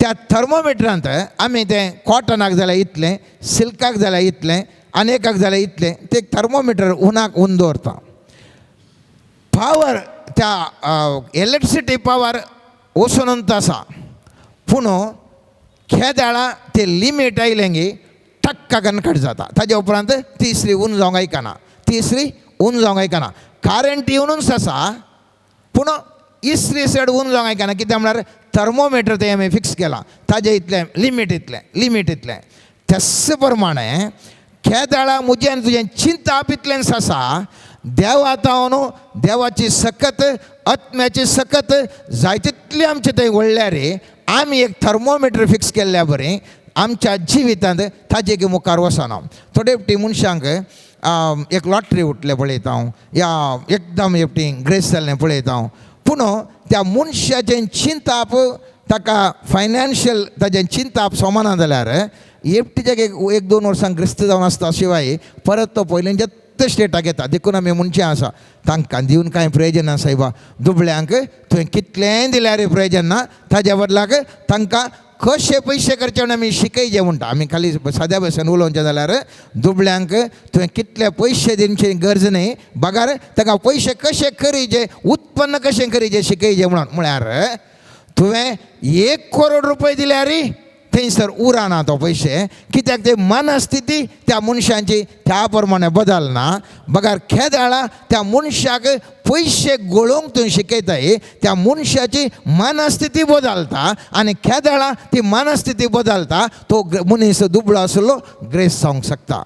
त्या थर्मोमिटरांत आमी तें कॉटनाक जाल्यार इतलें, सिल्काक जाल्यार इतलें, आनी एकाक जाल्यार इतलें, तें एक थर्मोमिटर उनाक ऊन दवरता. पावर त्या इलेक्ट्रिसिटी पावर वचून आसा, पूण खेदाळा ते लिमीट आयलें गी टक्का कन्न कट जाता. ताजे उपरांत तिसरी ऊन जावंक आयकना, तिसरी ऊन जावंक आयकना. करंट येवनूच आसा पूण इस्त्री चड ऊन जावंक आयकना. कित्याक म्हळ्यार थर्मोमिटर तें आमी फिक्स केलां, ताजें इतलें लिमीट इतलें, लिमीट इतलें. त्याच प्रमाणे खेदाळा म्हजें आनी तुजें चिंताप इतलेंच आसा. देवा तावन देवाची सकत आत्म्याची सकत जाय तितली आमचे थंय व्हडल्यार आमी एक थर्मोमिटर फिक्स केल्ल्या बरें आमच्या जिवितांत ताजे मुखार वचना. थोडे फावटी मनशांक एक लॉटरी उठलें पळयता हांव, या एकदम एकटी ग्रेस जाल्लें पळयता हांव, पूण त्या मनशाचें चिंताप ताका फायनान्शियल ताजें चिंताप सोमाना जाल्यार एकटीच्याक एक दोन वर्सां ग्रस्त जावन आसता. शिवाय परत तो पयलींच्याच स्टेटाक येता. देखून आमी म्हणचें आसा तांकां दिवन कांय प्रयोजन ना सायबा, दुबळ्यांक तुवें कितलेंय दिल्यार प्रयोजन ना. ताज्या बदलाक तांकां कशे पयशे करचे म्हणून आमी शिकयचे म्हणटा. आमी खाली साद्या भशेन उलोवचें जाल्यार दुबळ्यांक तुवें कितले पयशे दिवची गरज न्ही, बगार ताका पयशे कशे करीचे, उत्पन्न कशें करीचे शिकयचे म्हणून. म्हळ्यार तुवें 1 करोड रुपये दिल्यार थंयसर उरना तो पयशे कित्याक ते मनस्थिती त्या मनशांची त्या प्रमाणे बदलना बगर खेदाळा त्या मनशाक पयशे गळोवंक तूं शिकयताय त्या मनशाची मनस्थिती बदलता आनी खेदाळा ती मनस्थिती बदलता तो मनीस दुबळो आसलो ग्रेस जावंक शकता.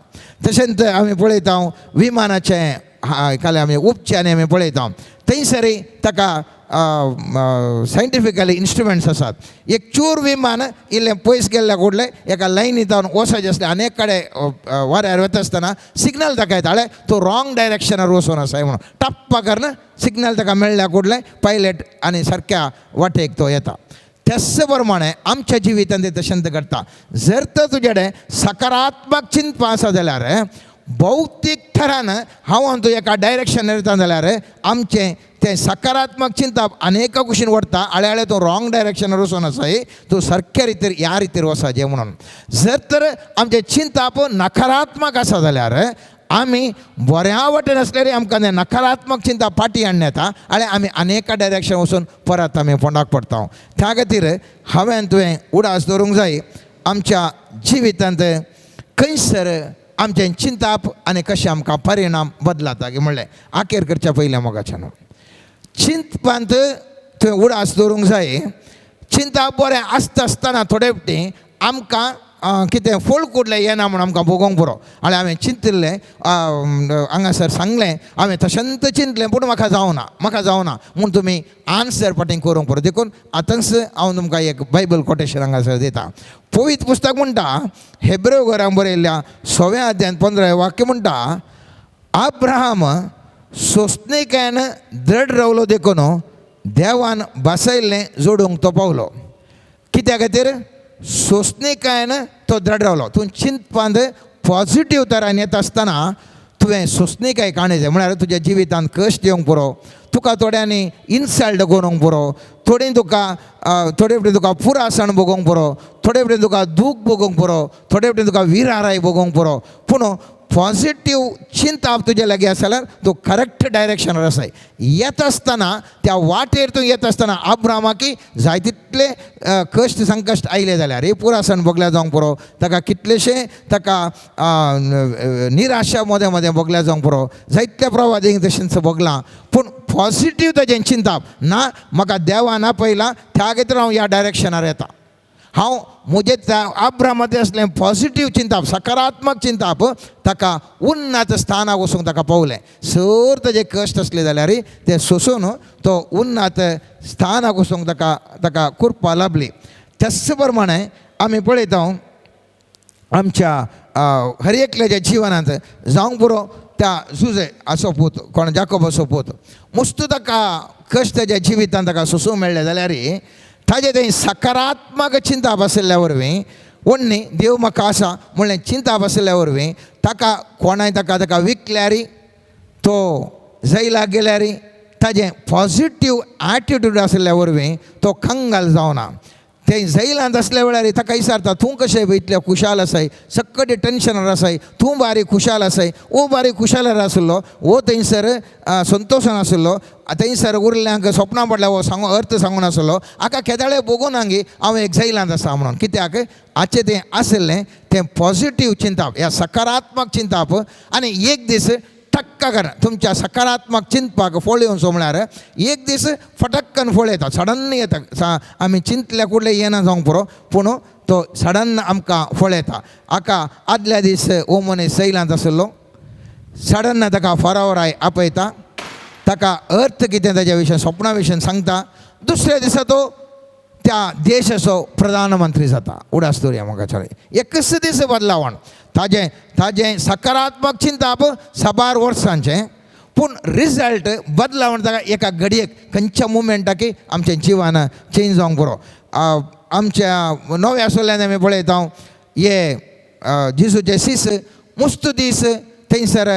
तशेंच आमी पळयता विमानाचें काल आमी उपच्यानी आमी पळयता थंयसरय ताका सायंटिफिकली इन्स्ट्रुमेंट्स आसात. एक चूर विमान इल्लें पयस गेल्ल्या कुडलें एका लायनी जावन वचपाचें आसलें आनी एक कडेन वाऱ्यार वता आसतना सिग्नल ताका येतालें तूं रॉंग डायरेक्शनार वचून आसाय म्हणून टप्पा करून सिग्नल ताका मेळ्ळ्या कुडलें पायलट आनी सारक्या वाटेक तो येता. त्याच प्रमाणे आमच्या जिवितांत तें तशेंच घडटा. जर तर तुजे कडेन सकारात्मक चिंतपां आसा जाल्यार भौतीक थरान हांव तूं एका डायरेक्शनार येता जाल्यार आमचें तें सकारात्मक चिंतप अनेका कुशीन व्हरता आळे आळे तूं रॉंग डायरेक्शनार वचून आसाय तूं सारक्या रितीर ह्या रितीर वचपाचें म्हणून. जर तर आमचें चिंतप नकारात्मक आसा जाल्यार आमी बऱ्या वाटेन आसल्यार आमकां तें नकारात्मक चिंतप फाटीं हाडून येता आनी आमी अनेका डायरेक्शन वचून परत आमी फोंडाक पडटा. त्या खातीर हांवें तुवें उडास दवरूंक जाय आमच्या जिवितांत खंयसर आमचें चिंतप आनी कशें आमकां परिणाम बदलाता की म्हणलें आखेर करच्या पयलें मोगाच्यान चिंतपांत तुवें उडास दवरूंक जाय. चिंतप बरें आसता आसतना थोडे फावटी आमकां कितें फळ कुडलें येना म्हूण आमकां भोगोवंक पुरो आनी हांवें चिंतिल्लें हांगासर सांगलें हांवें तशेंच चिंतलें पूण म्हाका जावना म्हाका जावना म्हूण तुमी आन्सर फाटीं करूंक पुरो. देखून आतांच हांव तुमकां एक बायबल कोटेशन हांगासर दिता. पवित्र पुस्तक म्हणटा हेब्रेव घरांत बरयल्ल्या 6व्या अध्यायांत 15 वाक्य म्हणटा अब्राहम सोंसणीकायेन दृढ रावलो देखून देवान बसयल्लें जोडूंक तो पावलो. कित्या खातीर सोंसणीकायेन तो दृढ रावलो. तूं चिंतपांत पॉजिटीव तरान येता आसतना तुवें सोंसणीकाय काडूंक जाय म्हळ्यार तुज्या जिवितांत कश्ट येवंक पुरो, तुका थोड्यांनी इन्सल्ट करूंक पुरो, थोडी तुका थोडे फावटी तुका पुरासण भोगोवंक पुरो, थोडे फावटी तुका दूख भोगोवंक पुरो, थोडे फावटी तुका विराराय भोगोवंक पुरो, पूण पॉजिटीव चिंतप तुजे लागीं आसा जाल्यार तूं करेक्ट डायरेक्शनार आसाय. येता आसतना त्या वाटेर तूं येता आसतना अब्रामाकी जाय तितले कश्ट संकश्ट आयले जाल्यार हे पुरासण भोगल्या जावंक पुरो, ताका कितलेशे ताका निराशा मदें मदें भोगल्या जावंक पुरो, जायत्या प्रवादींक तशेंच भोगलां, पूण पॉजिटीव ताजें चिंतप ना म्हाका देवान आपयलां त्या खातीर हांव ह्या डायरेक्शनार येता. हांव म्हजें त्या अब्रामाचें आसलें पॉजिटीव चिंतप सकारात्मक चिंतप ताका उन्नत स्थानाक वचूंक ताका पावलें. सर ताजे कश्ट आसले जाल्यार ते सोंसून तो उन्नत स्थानाक वचूंक ताका ताका कृपा लाभली. त्याच प्रमाणे आमी पळयता आमच्या हर एकल्याच्या जिवनांत जावंक पुरो त्या जुजे असो पूत कोण जाकोबाचो पूत मुस्त ताका कश्ट ताच्या जिवितांत ताका सोंसूंक मेळ्ळें जाल्यार ताजें तें सकारात्मक चिंतप आशिल्ल्या वरवीं वण्णी देव म्हाका आसा म्हणलें चिंतप आशिल्ल्या वरवीं ताका कोणाय ताका ताका विकल्यार तो जैलाक गेल्यार ताजें पॉजिटीव एटिट्यूड आशिल्ल्या वरवीं तो कंगाल जावना. ते जैलांत आसल्या वेळार ताका विचारता तूं कशें इतलें खुशाल आसाय सक्कटे टेंशनार आसाय तूं बारीक खुशाल आसाय ओ बारीक खुशालार आसलो ओ थंयसर संतोशान आसलो थंयसर उरल्यांक सपनां पडल्या हो सांगू अर्थ सांगून आसलो हाका केदाळे भोगून गी हांव एक जैलांत आसा म्हणून कित्याक हाचें तें आशिल्लें तें पॉजिटीव चिंतप ह्या सकारात्मक चिंतप आनी एक दीस टक्का कर तुमच्या सकारात्मक चिंतपाक फळ येवचो म्हळ्यार एक दीस फटक्कन फळ येता सडन येता. आमी चिंतल्या कुडले येना जावंक पुरो पूण तो सडन आमकां फळ येता. हाका आदल्या दीस हो मनीस सैलांत आसलो सडन ताका फरावराय आपयता ताका अर्थ कितें ताज्या विशय सपना विशयान सांगता. दुसऱ्या दिसा तो त्या देशाचो प्रधानमंत्री जाता. उडास दवरया म्हाका चल एकच दीस बदलावण ताजें ताजें सकारात्मक चिंतप साबार वर्सांचें पूण रिजल्ट बदलावण ताका एका घडयेक खंयच्या मुमेंटाक आमचें जिवन चेंज जावंक पुरो. आमच्या नव्या आसल्यान आमी पळयता हे जेजूचे सीस मुस्त दीस थंयसर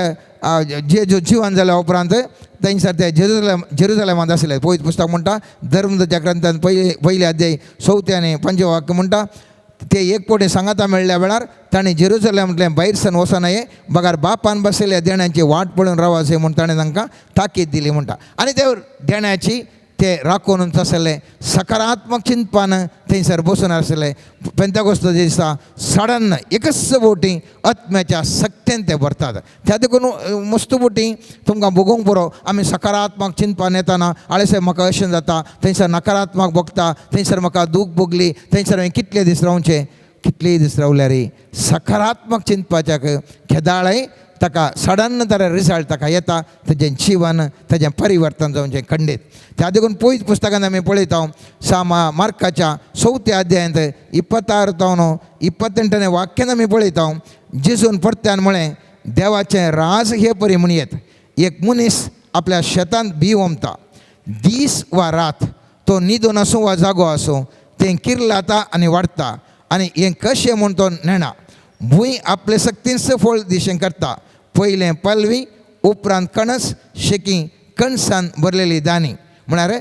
जेजू जिवन जाल्या उपरांत थंयसर ते जेरुजलेमांत आसले. पवित्र पुस्तक म्हणटा धर्मच्या ग्रंथान पयले अध्याय 4 आनी 5 वाक्य म्हणटा ते एक फावटी सांगाता मेळ्ळ्या वेळार ताणें जेरुजलेमांतल्यान भायर सन वचना बगर बापान बसयल्ल्या देण्याची वाट पळोवन रावाचे म्हूण ताणें तांकां ताकीद दिली म्हणटा. आनी ते देण्याची ते राखून आसले सकारात्मक चिंतपान थंयसर बसून आसले. पेंताकोस्त दिसा सडन एकच बोटी आत्म्याच्या सक्तेन ते भरतात. त्या देखून मस्त बोटी तुमकां भोगूंक पुरो. आमी सकारात्मक चिंतपान येताना आळेसे म्हाका अशें जाता, थंयसर नकारात्मक भोगता, थंयसर म्हाका दूख भोगली, थंयसर हांवें कितले दीस रावचे, कितले दीस रावल्यार सकारात्मक चिंतपाच्याक खेदाळय ताका सडन तर रिजल्ट ताका येता, ताजें जीवन ताजें परिवर्तन जावचें खंडीत. त्या देखून पयस पुस्तकान आमी पळयता सामा मार्काच्या चवथ्या अध्यायांत 26 तावन 28 वाक्यान आमी पळयता, जेजून परत्यान म्हळें देवाचें राज हे परी म्हणयेत, एक मनीस आपल्या शेतांत बी ओमता, दीस वा रात तो न्हिदून आसूं वा जागो आसूं तें किर्लाता आनी वाडटा आनी हें कशें म्हूण तो नेणा, भूंय आपले सक्तींच फळ दिशें करता, पयलें पालवी उपरांत कणस शेकी कणसान भरलेली दानी. म्हळ्यार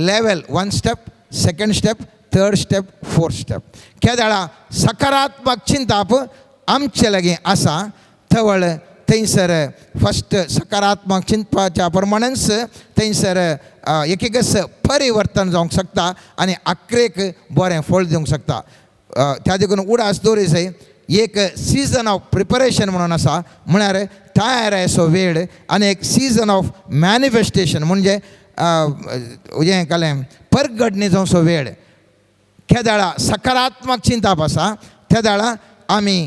level 1 step, 2nd step, 3rd step, 4th step. केदळा सकारात्मक चिंताप आमचे लागीं आसा तवळ थंयसर फस्ट सकारात्मक चिंतपाच्या प्रमाणेच थंयसर एक एकच परिवर्तन जावंक शकता आनी आखरेक बरें फळ दिवंक शकता. त्या देखून उडास दवरी जाय एक सिजन ऑफ प्रिपरेशन म्हणून आसा, म्हळ्यार तयार वेळ आनी एक सिजन ऑफ मॅनिफेस्टेशन म्हणजे हें कालें परगडणी जावचो वेळ. केदळा सकारात्मक चिंताप आसा तेदळा आमी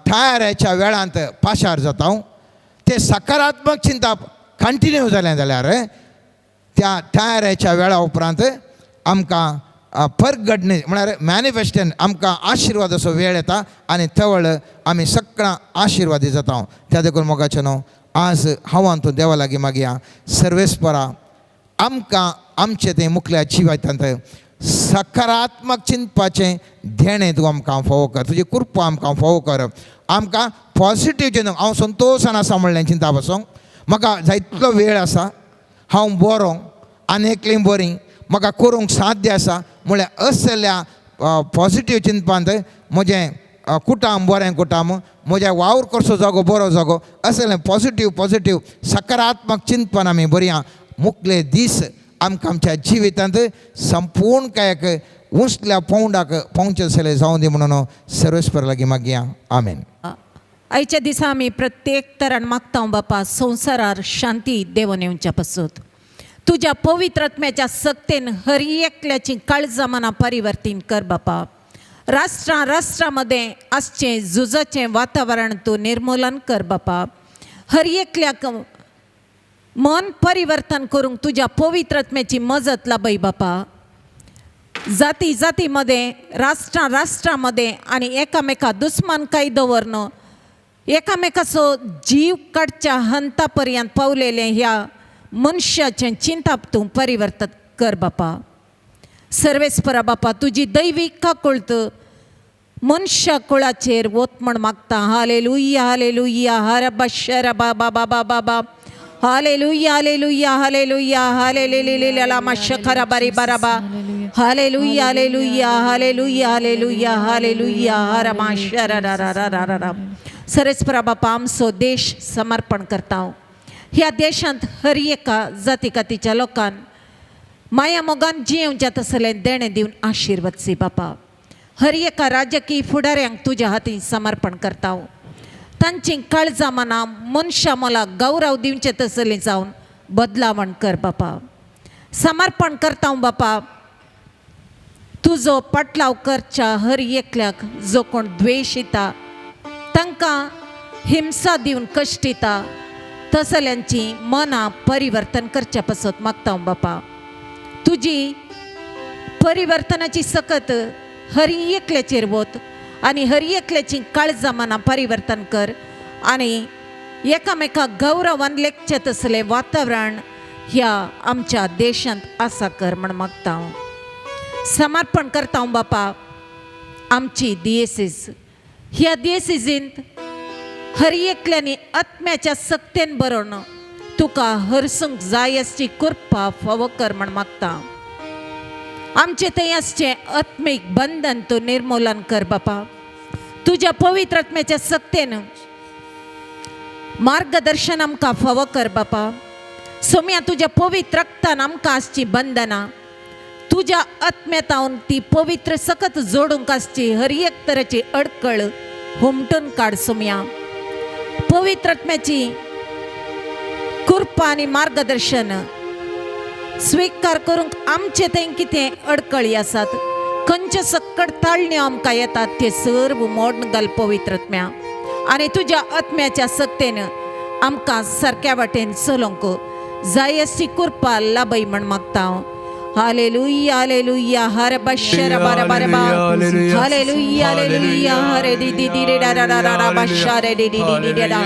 तयारेच्या वेळांत पाशार जाता. ते सकारात्मक चिंताप कंटिन्यू जालें जाल्यार त्या तयारेच्या वेळा उपरांत आमकां परगडणी म्हळ्यार मॅनिफेस्टेशन आमकां आशिर्वादाचो वेळ येता आनी तवळ आमी सगळां आशिर्वादी जाता. त्या देखून मोगाचें न्हू आज हांव तूं देवा लागीं मागया सर्वेस्परा आमकां आमचें तें मुखल्या जिवितांत सकारात्मक चिंतपाचें देणें तूं आमकां फावो कर, तुजी कृपा आमकां फावो कर, आमकां पॉजिटीव चिंतूंक. हांव संतोशान आसा म्हणलें चिंता पासून म्हाका जायतलो वेळ आसा, हांव बरो आनी एकलीं बरीं म्हाका करूंक साध्य आसा म्हळ्यार असल्या पॉजिटीव चिंतपांत म्हजें कुटाम बरें कुटाम, म्हज्या वावर करचो जागो बरो जागो, असलें पॉजिटीव पॉजिटीव सकारात्मक चिंतपान आमी बरया मुखले दीस आमकां आमच्या जिवितांत संपूर्ण कायक उंचल्या पौंडाक पावचे आसले जावं दी म्हणून सर्वेस्पर लागीं मागया. आमेन. आयच्या दिसा आमी प्रत्येक तरान मागता बापा संवसारार शांती देवून येवच्या पासून तुज्या पवित्र आत्म्याच्या सक्तेन हर एकल्याची काळजां मनां परिवर्तन कर बापा. राष्ट्रां राष्ट्रां आसचें झुजाचें वातावरण तूं निर्मूलन कर बापा. हर एकल्याक मन परिवर्तन करूंक तुज्या पवित्र आत्म्याची मजत लाभय बापा. जाती जाती मदें राष्ट्रां राष्ट्रां मदें आनी एकामेका दुस्मानकाय दवरन एकामेकाचो जीव काडच्या हंता पर्यंत पावलेलें ह्या मनशाचें चिंताप तूं परिवर्तन कर बापा. सर्वेस्परा बापा तुजी दैवीक काकुळट मनशा कुळाचेर वत म्हण मागता. हालेलुया हालेलुया हरबा शरबा बाबा बाबा बा हालेलुया हालेलुया हालेलुया हालेलेलेलेला माशखरा बारी बाराबा hallelujah hallelujah hallelujah hallelujah hallelujah हरमा शरा. सर्वेस्परा बापा आमचो देश समर्पण करता. ह्या देशांत हर एका जाती कातीच्या लोकान माया मोगान जियेवच्या तसलें देणें दिवन आशिर्वाद बापा. हर एका राजकीय फुडाऱ्यांक तुज्या हातीन समर्पण करता. तांची काळजां मनां मनशां मोला गौरव दिवचें तसलें जावन बदलावण कर बापा. समर्पण करता बापा तुजो पाटलाव करच्या हर एकल्याक जो कोण द्वेश येता तांकां हिंसा दिवन कश्ट येता तसल्यांची मनां परिवर्तन करच्या पासत मागता बापा. तुजी परिवर्तनाची सकत हर एकल्याचेर वत आनी हर एकल्याची काळजां मनां परिवर्तन कर आनी एकामेका गौरवान लेखचें तसलें वातावरण ह्या आमच्या देशांत आसा कर म्हण मागता. समर्पण करता बापा आमची दियेसीस. ह्या दियेसीजींत हर एकल्यांनी आत्म्याच्या सक्तेन बरोवन तुका हरसूंक जाय आसची कृपा फावो कर म्हण मागता. आमचे थंय आसचें आत्मीक बंधन तूं निर्मूलन कर बापा. तुज्या पवित्र आत्म्याच्या सक्तेन मार्गदर्शन आमकां फावो कर बापा. सोम्या तुज्या पवित्र रक्तान आमकां आसची बंधनां तुज्या आत्म्यातावन ती पवित्र सकत जोडूंक आसची हर एक तरेची अडकळ हुमटून काड सोम्या. पवित्र आत्म्याची कृपा आनी मार्गदर्शन स्विकार करूंक आमचे थंय कितें अडकळी आसात, खंयचे सक्कड ताळण्यो आमकां येतात ते सर्व मोडून घाल पवित्र आत्म्या. आनी तुज्या आत्म्याच्या सक्तेन आमकां सारक्या वाटेन चलोवंक जाय अशी कृपा लाभय म्हण मागता हांव. हालेलुया हालेलुया हर बशर बार बार बा हालेलुया हालेलुया हरे दी दी दी रे डा डा डा डा बशर रे दी दी दी दी डा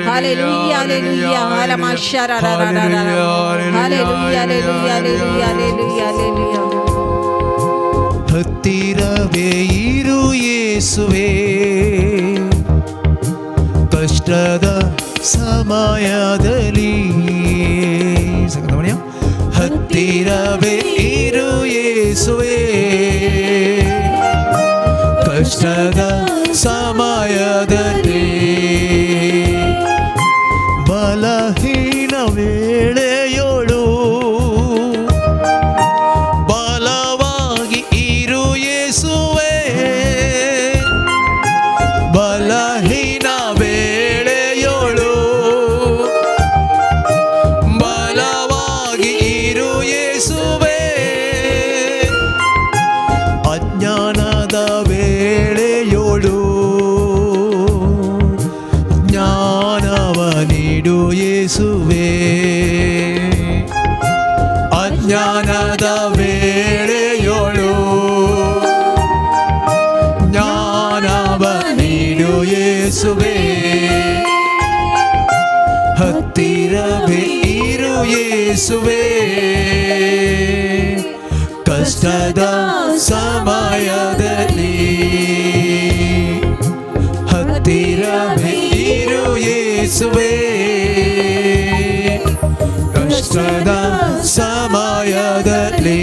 हालेलुया हालेलुया हर माशर रा रा रा रा hallelujah hallelujah hallelujah hallelujah hallelujah. ಹತ್ತಿರವೇ ಇರು ಯೇಸುವೇ, ಕಷ್ಟದ ಸಮಯದಲ್ಲಿ ಹತ್ತಿರವೇ ಇರು ಯೇಸುವೇ, ಕಷ್ಟದ ಸಮಯದಲ್ಲಿ ಬಲಹೀನ ವೇಳೆಯೋಳು ಬಲವಾಗಿ ಇರು ಯೇಸುವೇ, ಬಲಹೀನ ವೇಳೆಯೋಳು ಬಲವಾಗಿ ಇರು ಯೇಸುವೇ, ಅಜ್ಞಾನದ ವೇಳೆಯೋಳು ಜ್ಞಾನವ ನೀಡು ಯೇಸುವೇ, ಅಜ್ಞಾನದ ವೇಳೆಯೋಳು ಜ್ಞಾನವ ನೀಡು ಯೇಸುವೇ, ಹತ್ತಿರವೇ ಇರು ಯೇಸುವೇ, ಕಷ್ಟದ ಸಮಯದಲ್ಲಿ ಹತ್ತಿರವೇ ಇರು ಯೇಸುವೇ, ಕಷ್ಟದ ಸಮಯದಲ್ಲಿ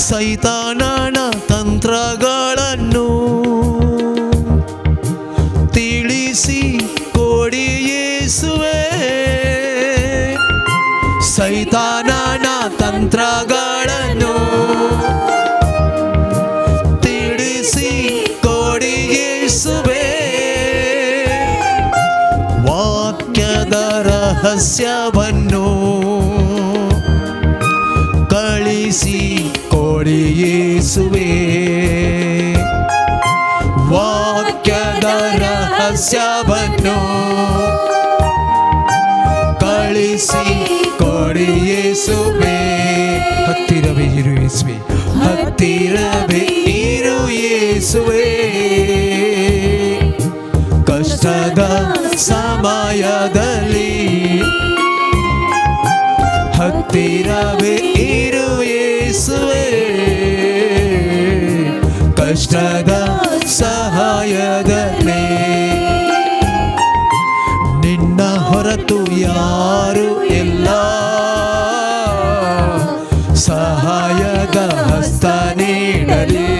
ಸೈತಾನನ ತಂತ್ರಗಳನ್ನು ತಿಳಿಸಿ ಕೊಡಿ ಯೇಸುವೇ, ಸೈತಾನನ ತಂತ್ರಗಳನ್ನು ತಿಳಿಸಿ ಕೊಡಿ ಯೇಸುವೇ, ವಾಕ್ಯದ ರಹಸ್ಯವನ್ನು ಕಳಿಸಿ ಕೊಡಿ ಯೇಸುವೇ, ವಾಕ್ಯದ ರಹಸ್ಯವನ್ನು ಕಳಿಸಿ ಕೊಡಿ ಯೇಸುವೇ, ಹತ್ತಿರವೇ ಇರು ಯೇಸುವೇ, ಹತ್ತಿರವೇ ಇರು ಯೇಸುವೇ, ಕಷ್ಟದ ಸಮಯದಲ್ಲಿ ಹತ್ತಿರವೇ ಇರು ಯೇಸುವೇ, ಕಷ್ಟದ ಸಹಾಯದಲ್ಲಿ ನಿನ್ನ ಹೊರತು ಯಾರು ಇಲ್ಲ, ಸಹಾಯದ ಹಸ್ತ ನೀಡಲಿ,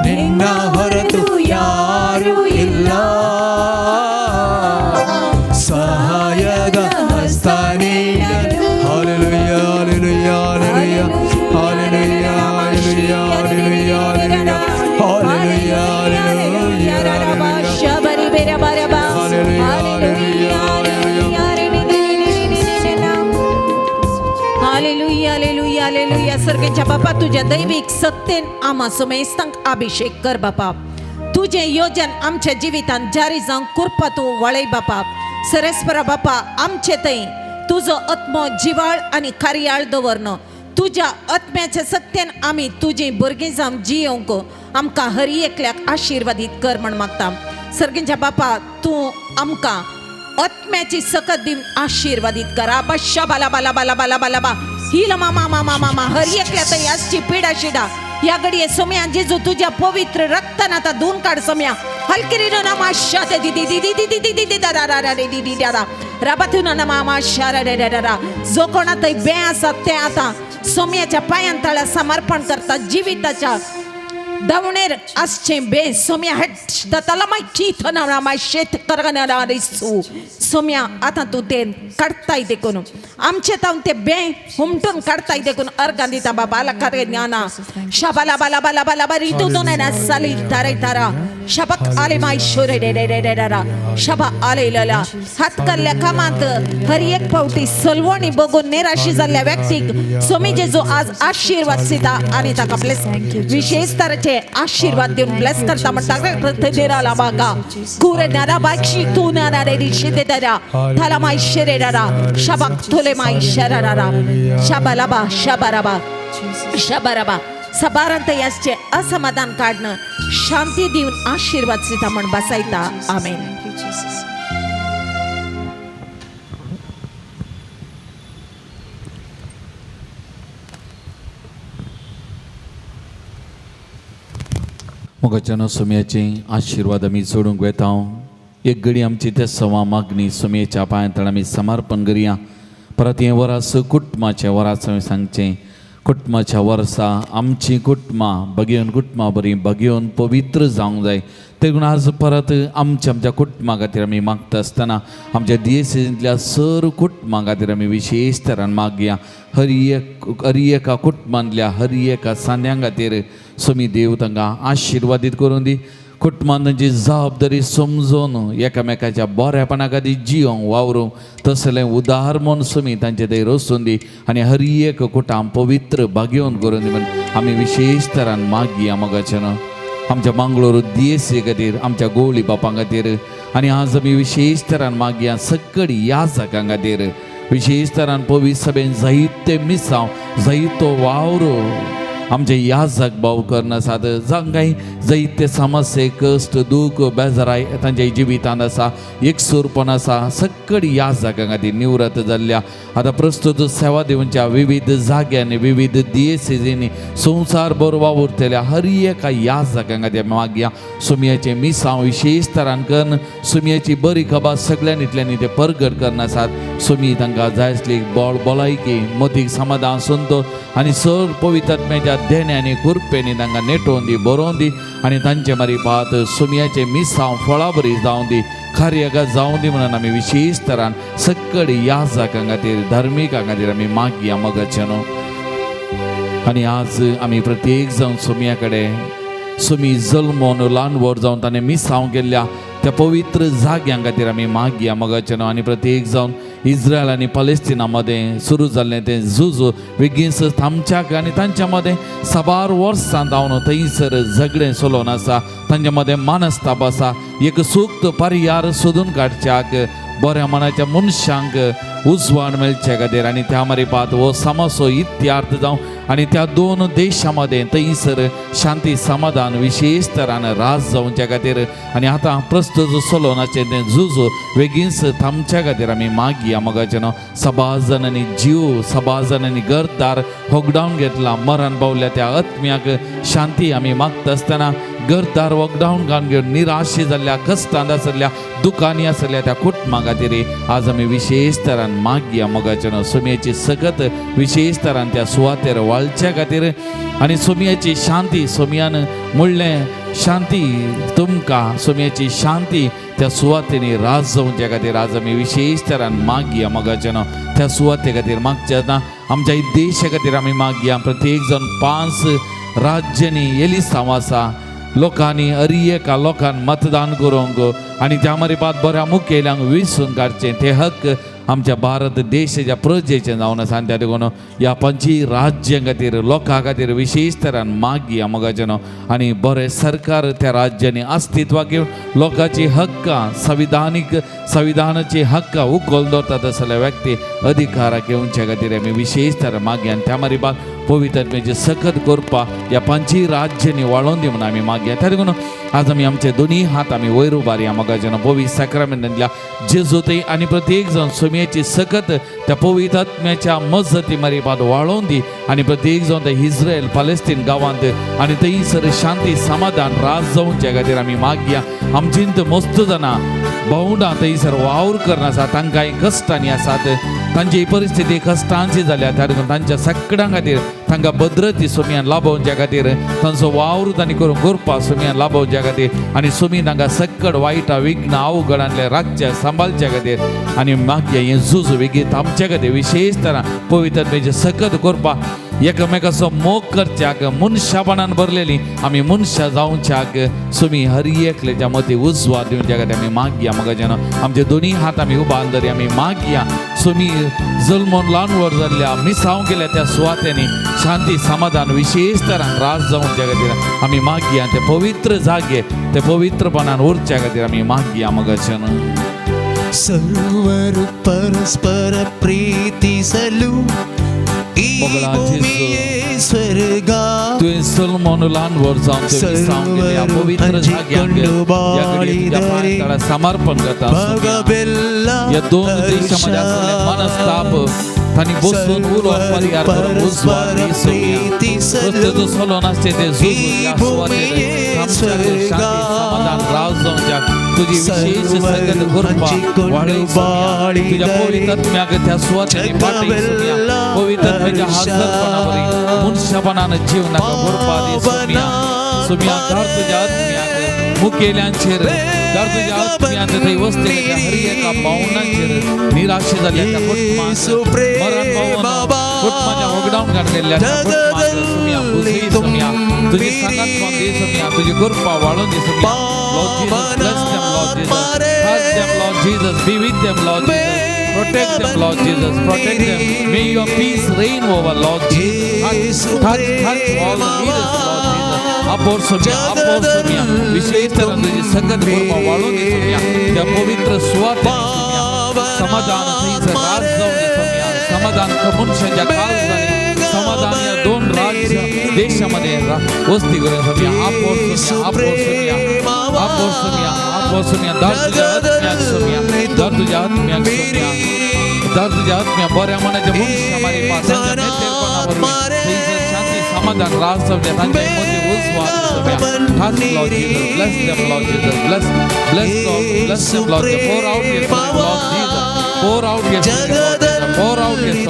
ನಿನ್ನ ಹೊರತು ಯಾರು ಇಲ್ಲ, ಸಹಾಯದ ಹಸ್ತ ನೀಡಲಿ. Hallelujah hallelujah hallelujah hallelujah hallelujah hallelujah hallelujah hallelujah hallelujah hallelujah. सर्गेच्या बापा तुझ्या दैवीक सत्तेन आमा सुमेस्तांक अभिषेक कर बापा. तुझे योजन आमच्या जिवितांत जारी जावंक कृपा तूं वळय बापा. सरस्परा बापा आमचे थंय तुजो आत्मो जिवाळ आनी कार्याळ दवरन तुज्या आत्म्याच्या सत्तेन आमी तुजी भुरगीं जावन जियोवंक आमकां हरी एकल्याक आशिर्वादीत कर म्हण मागता. सर्गींच्या बापा तूं आमकां आत्म्याची सकत दिवन आशिर्वादीत कर. आबा बाला बाला बाला बाला बाला बा हिल मामा मामा मामा हर एकल्या थंय आसची पिडा शिडा ह्या घडये सोम्या जेजू तुज्या पवित्र रक्तान आतां धुवन काड सोम्या. हलकिरी नामा शाते दी दी दी दी दी दी दी दी दा रा रा दी दी दा राबातून नामा शा रे रे रा. जो कोणा थंय बे आसा ते आतां सोम्याच्या पांयान तळ्या समर्पण करता. जिविताच्या दावणेर आसचें बे सोम्या हेट तलामाय चीथना माय शेत करगना रिसू सोम्या आतां तूं तें काडताय देखून आमचे तावन ते बे हुमटून काडताय देखून अर्गां दिता बाबा आला करे ज्ञाना शाबाला बाला बाला बाला बारी तू दोन ना साली तारे तारा शबक आले माय शोरे रे रे रे रे रा शबा आले लला हात करल्या कामांत हर एक फावटी सलवणी बघून निराशी जाल्ल्या व्यक्तीक सोमी जेजू आज आशीर्वाद दिता आनी ताका ब्लेस विशेष तरेचे आशीर्वाद दिवन ब्लेस करता म्हणटा देराला बागा कुरे नारा बाक्षी तू नारा रे रिशी दे दरा थाला माय शेरे रारा शबक थोले माय शरारा शबालाबा शबाराबा शबाराबा सबारांत याचे असमाधान काडणं शांती दिवन आशीर्वाद दिता म्हण बसायता. आमेन. मोगाच्यान सोम्याचे आशिर्वाद आमी सोडूंक वेता. एक घडी आमची ते सवा मागणी सोम्याच्या पांयांतळ आमी समर्पण करया. परत हें वरास कुटुंबाचें वरास आमी सांगचें कुटुंबाच्या वर्सा आमची कुटुंबां बगेवन कुटुंबां बरीं बगेवन पवित्र जावंक जाय. देखून आज परत आमच्या आमच्या कुटुंबा खातीर आमी मागता आसतना आमच्या दियेसेंतल्या सर कुटुंबां खातीर आमी विशेष तरान मागया. हर एका कुटुंबांतल्या हर एका सांद्यां खातीर सोमी देव तांकां आशिर्वादीत करून दी. कुटुंबान तांची जबाबदारी समजून एकामेकाच्या बऱ्यापणा खातीर जियोंक वावरूंक तसलें उदाहरण म्हूण सोमी तांचे थंय रसून दी आनी हर एक कुटाम पवित्र भागयोवन करून दी म्हूण आमी विशेष तरान मागया. मोगाच्यान आमच्या मंगळूर दियेसी खातीर आमच्या गोवळी बापां खातीर आनी आज आमी विशेष तरान मागया सकड याजकां खातीर विशेष तरान पवित्र सभेन जायते मिसांव जायतो वावर आमचे याजक भाव करून आसात. जांकां जायते समस्ये कश्ट दूख बेजाराय तांच्या जिवितांत आसा एकसूरपण आसा सकड याजकां खातीर निवृत्त जाल्ल्या आतां प्रस्तुत सेवा दिवच्या विविध जाग्यांनी विविध दियेसेजींनी संवसार भर वावुरतल्या हर एका याजकां खातीर आमी मागया. सोमयाचें मिसांव विशेष तरान करून सोमयाची बरी खबर सगळ्यांनी इतल्यांनी ते परगट करून आसात. सोमी तांकां जाय आसली बळ भलायकी मतीक समाधान संतोष आनी सर पवित्र देण्यानी कुरपेनी तांकां नेटोवन दी बरोवन दी आनी तांचे मारी भात सोमयाचे मिसांव फळां बरी जावं दी कार्यागां जावं दी म्हणून आमी विशेष तरान सकड याजकां खातीर धार्मिकां खातीर आमी मागया मोगाच्यान. आनी आज आमी प्रत्येक जावन सोमया कडेन सोमी जल्मोन ल्हान व्हड जावन ताणें मिसांव केल्ल्या त्या पवित्र जाग्यां खातीर आमी मागया मोगाच्यान. आनी प्रत्येक जावन इस्रायल आनी पलेस्टिना मदें सुरू जाल्लें तें झूज बेगीन थांबच्याक आनी तांच्या मदें साबार वर्सां जावन थंयसर झगडें चलोवन आसा तांच्या मदें मानस्ताप आसा एक सूक्त परिहार सोदून काडच्याक बऱ्या मनाच्या मनशांक उजवाड मेळचे खातीर आनी त्या मारिपात हो समसो इत्यार्थ जावं आनी त्या दोन देशां मदें थंयसर शांती समाधान विशेष तरान राज जावच्या खातीर आनी आतां प्रस्तुत चलोवनाचें तें झूज बेगीनच थांबच्या खातीर आमी मागया. मोगाच्यान सबार जाणांनी जीव सबार जाणांनी घरदार होगडावन घेतला मरण पावल्या त्या आत्म्याक शांती आमी मागता आसतना घरदार वगडावन घालून घेवन निराशे जाल्ल्या कश्टांत आसल्या दुकानी आसल्या त्या कुटुंबा खातीर आज आमी विशेष तरान मागया. मोगाच्यान सोमयाची सगत विशेष तरान त्या सुवातेर वाळच्या खातीर आनी सोमयाची शांती सोमयान म्हणलें शांती तुमकां सोमयाची शांती त्या सुवातेनी राज जावच्या खातीर आज आमी विशेष तरान मागया. मोगाच्यान त्या सुवाते खातीर मागच्या ना आमच्या देशा खातीर आमी मागया. प्रत्येक जावन 5 राज्यांनी एलिसांव आसा लोकांनी अरी एका लोकांक मतदान करूंक आनी त्या मारिपात बऱ्या मुखेल्यांक विसून काडचें ते हक्क आमच्या भारत देशाच्या प्रजेचें जावन आसा. आनी त्या देखून ह्या 5 राज्यां खातीर लोकां खातीर विशेष तरान मागया मोगाच्यान. आनी बरें सरकार त्या राज्यांनी अस्तित्वाक घेवन लोकांची हक्कां संविधानीक संविधानाची हक्कां उखल दवरतात असल्या व्यक्ती अधिकाराक येवच्या खातीर आमी विशेष तरान मागया. आनी त्या मारिपात पवित्र आत्म्याची सकत करपाक ह्या 5 राज्यांनी वाळोवन दी म्हणून आमी मागया. त्या देखून आज आमी आमचे दोनी हात आमी वयर उबारया मोगाच्यान. पवित्र साक्रामेंतांतल्या जेजू थंय आनी प्रत्येक जावन सोमयाची सकत त्या पवित्र आत्म्याच्या मजती मारिपात वाळोवन दी आनी प्रत्येक जावन त्या इस्रायल पलेस्तीन गांवांत आनी थंयसर शांती समाधान राज जावच्या खातीर आमी मागया. आमचींत मस्त जाणां भोंवडां थंयसर वावर करून आसा तांकांय कश्टांनी आसात तांची परिस्थिती कश्टांची जाल्या त्या देखून तांच्या सगळ्यां खातीर तांकां भद्रती सोमयान लाभोवच्या खातीर तांचो वावर तांणी करून गोरपा सोमयान लाभोवच्या खातीर आनी सोमी तांकां सक्कड वायटा विघ्न अवघडांतले राखच्या सांबाळच्या खातीर आनी मागीर हें झूज वेगीत आमच्या खातीर विशेष तरा पवित्र सकत करपा एकामेकाचो मोग करच्याक मनशापणान भरलेली आमी मनशां जावच्याक सुमी हर एकल्याच्या मती उजवा दिवच्या खातीर आमी मागया म्हाका आमचे दोनी हात आमी उबार दरी आमी मागया सुमी जल्मोन ल्हान व्हड जाल्ल्या मिसांव गेल्या त्या सुवातेंनी शांती समाधान विशेष तरान रास जावच्या खातीर आमी मागया ते पवित्र जागे ते पवित्रपणान उरच्या खातीर आमी मागया मगाच्यान. ಸರ್ವರು ಪರಸ್ಪರ ಪ್ರೀತಿಸಲು ಈ ಭೂಮಿಯೇ ಸ್ವರ್ಗ. तुवें सलमोन ल्हान व्हड जावन तुवें मिसांव गेल्या पवित्र जाग्यांक समर्पण करता. ह्या दोन देशामध्ये आसलेले मनस्ताप तांणी बसून उलोवप परिहार करून उजवा दी सोमया. रस्त्याचो सलोन आसचे ते झूज ह्या सुवातेर शांती समाधान राव जावच्याक तुजी विशेष संगत करपा वाडय सोमया. तुज्या पवित्र आत्म्याक त्या सुवातेर पाटय सोमया. पवित्र आत्म्याच्या हाजरपणा वरी मनशापणान जीवनाक भरपा दी सोमया. सोमया धाड तुज्या आत्म्याक मुखेल्यांचेर धाड तुज्या आत्म्याक थंय वसलेल्या हर एका भावनांचेर निराशे जाल्ल्या त्या कुटुंबाक मरण पावून कुटुंबाच्या होगडावन काडलेल्या त्या कुटुंबाक सोमया बुजय सोमया. तुजी सांगात दी सोमया. तुजी कृपा वाळून दी Somaiya. Lord Jesus, bless them, Lord Jesus. Touch them, Lord Jesus. Be with them, Lord Jesus. Protect them, Lord Jesus. Protect them. May your peace reign over, Lord Jesus. Touch, touch all the leaders, Lord Jesus. अपोर Somaiya, अपोर Somaiya. विशेष तरान तुजी संगत कृपा वाळून दी सोमया. त्या पवित्र सुवातेर सोमया समाधान थंयसर राज जावन दी सोमया. समाधान मनशाच्या काळजांनी समाधान या दोन राज्य देशामध्ये वस्ती करून सोमया. अपोर सोमया, अपोर सोमया, अपोर सोमया, अपोर सोमया. दार तुज्या आत्म्याक सोमया. दार तुज्या आत्म्याक सोमया. दार तुज्या आत्म्या बऱ्या मनाच्या मनशा मारी तांच्या मेतेरपणा वरवीं थंयसर शांती समाधान राज जावया. तांच्या मदीं उजवा Somaiya. Touch, Lord Jesus. Bless them, Lord Jesus. Bless, bless, Lord. Bless them, Lord. Pour out your spirit, Lord Jesus. Pour out your spirit, Lord Jesus. Pour out your spirit.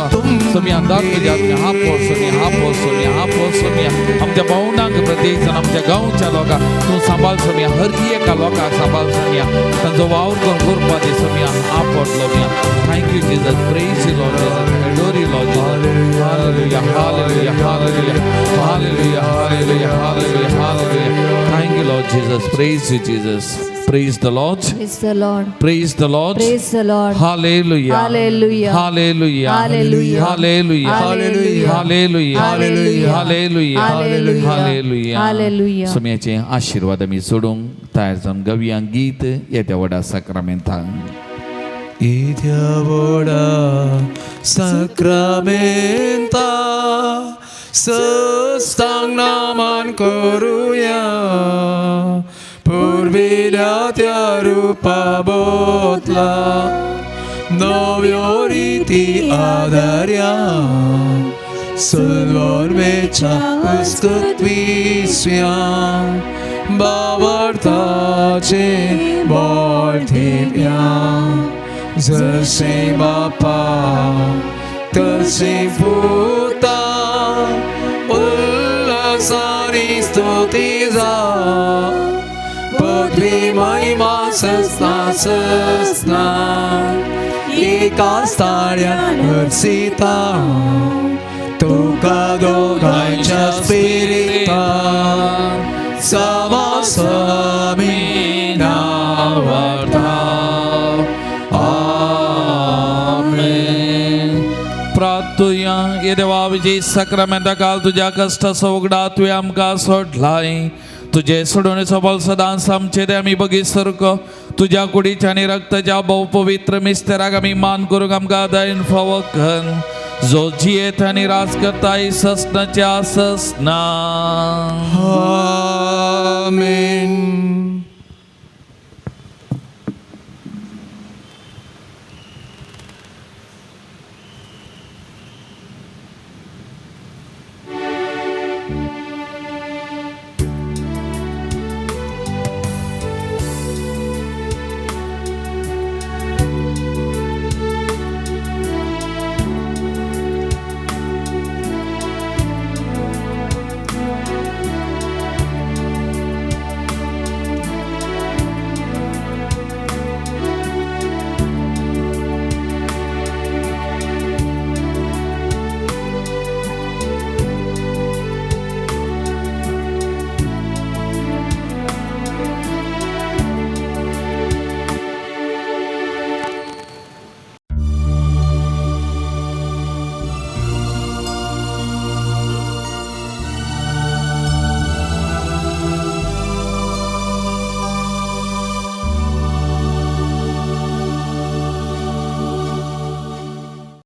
Somaiya दार तुज्या आत्म्या हापोर सोमया, हापोर सोमया, हापोर सोमया. आमच्या भावनांक प्रत्येक जण आमच्या गांवच्या लोकांक तूं सांबाळ सोमया. हर एका लोकांक सांबाळ सोमया. तांचो वावर करून करपा दी Somaiya. आपटलो Somaiya. Thank you Jesus. Praise you Lord Jesus. Adore you Lord Jesus. Hallelujah, hallelujah, hallelujah, hallelujah, hallelujah, hallelujah, hallelujah. Thank you Lord Jesus. Praise you Jesus. Praise the Lord. Praise the Lord. Praise the Lord. Praise the Lord. Hallelujah. Hallelujah. Hallelujah. Hallelujah. Hallelujah. Hallelujah. Hallelujah. Hallelujah. Hallelujah. Hallelujah. Hallelujah. Hallelujah. सोम्याचे आशीर्वाद आमी सोडूंक तयार जावन गवया गीत येत्या व्हडा साक्रामेंताक. येत्या व्हडा साक्रामेंता सस्तांग नामान करुया. पुर्विल्या त्या रुपा बोतला नव्यो रिती आदार्या. सल्वर्मेच्या उस्कत्विस्या बावर्थाचे बोल ठेव्या. जसे बापा तसे पुता उल्हासानी स्तुती जा. पृथ्वी महिमा सस्ना सस्ना एका स्थान्यान हर्षिता. तुका दोघांच्या स्पिरितान समासमी नावार्था. आमेन. प्रार्थुया. ये देवा विजय साक्रामेंता काल तुज्या कश्टाचो उगडा तुवें आमकां सोडलाय. तुजे सोडवणेचो बल सदांच आमचे ते आमी बगीत सारको तुज्या कुडीच्या आनी रक्ताच्या भोव पवित्र मिस्तेराक आमी मान करूंक आमकां दयन फावो कर. जो जियेत आनी राज करता ससनाच्या ससना. आमेन.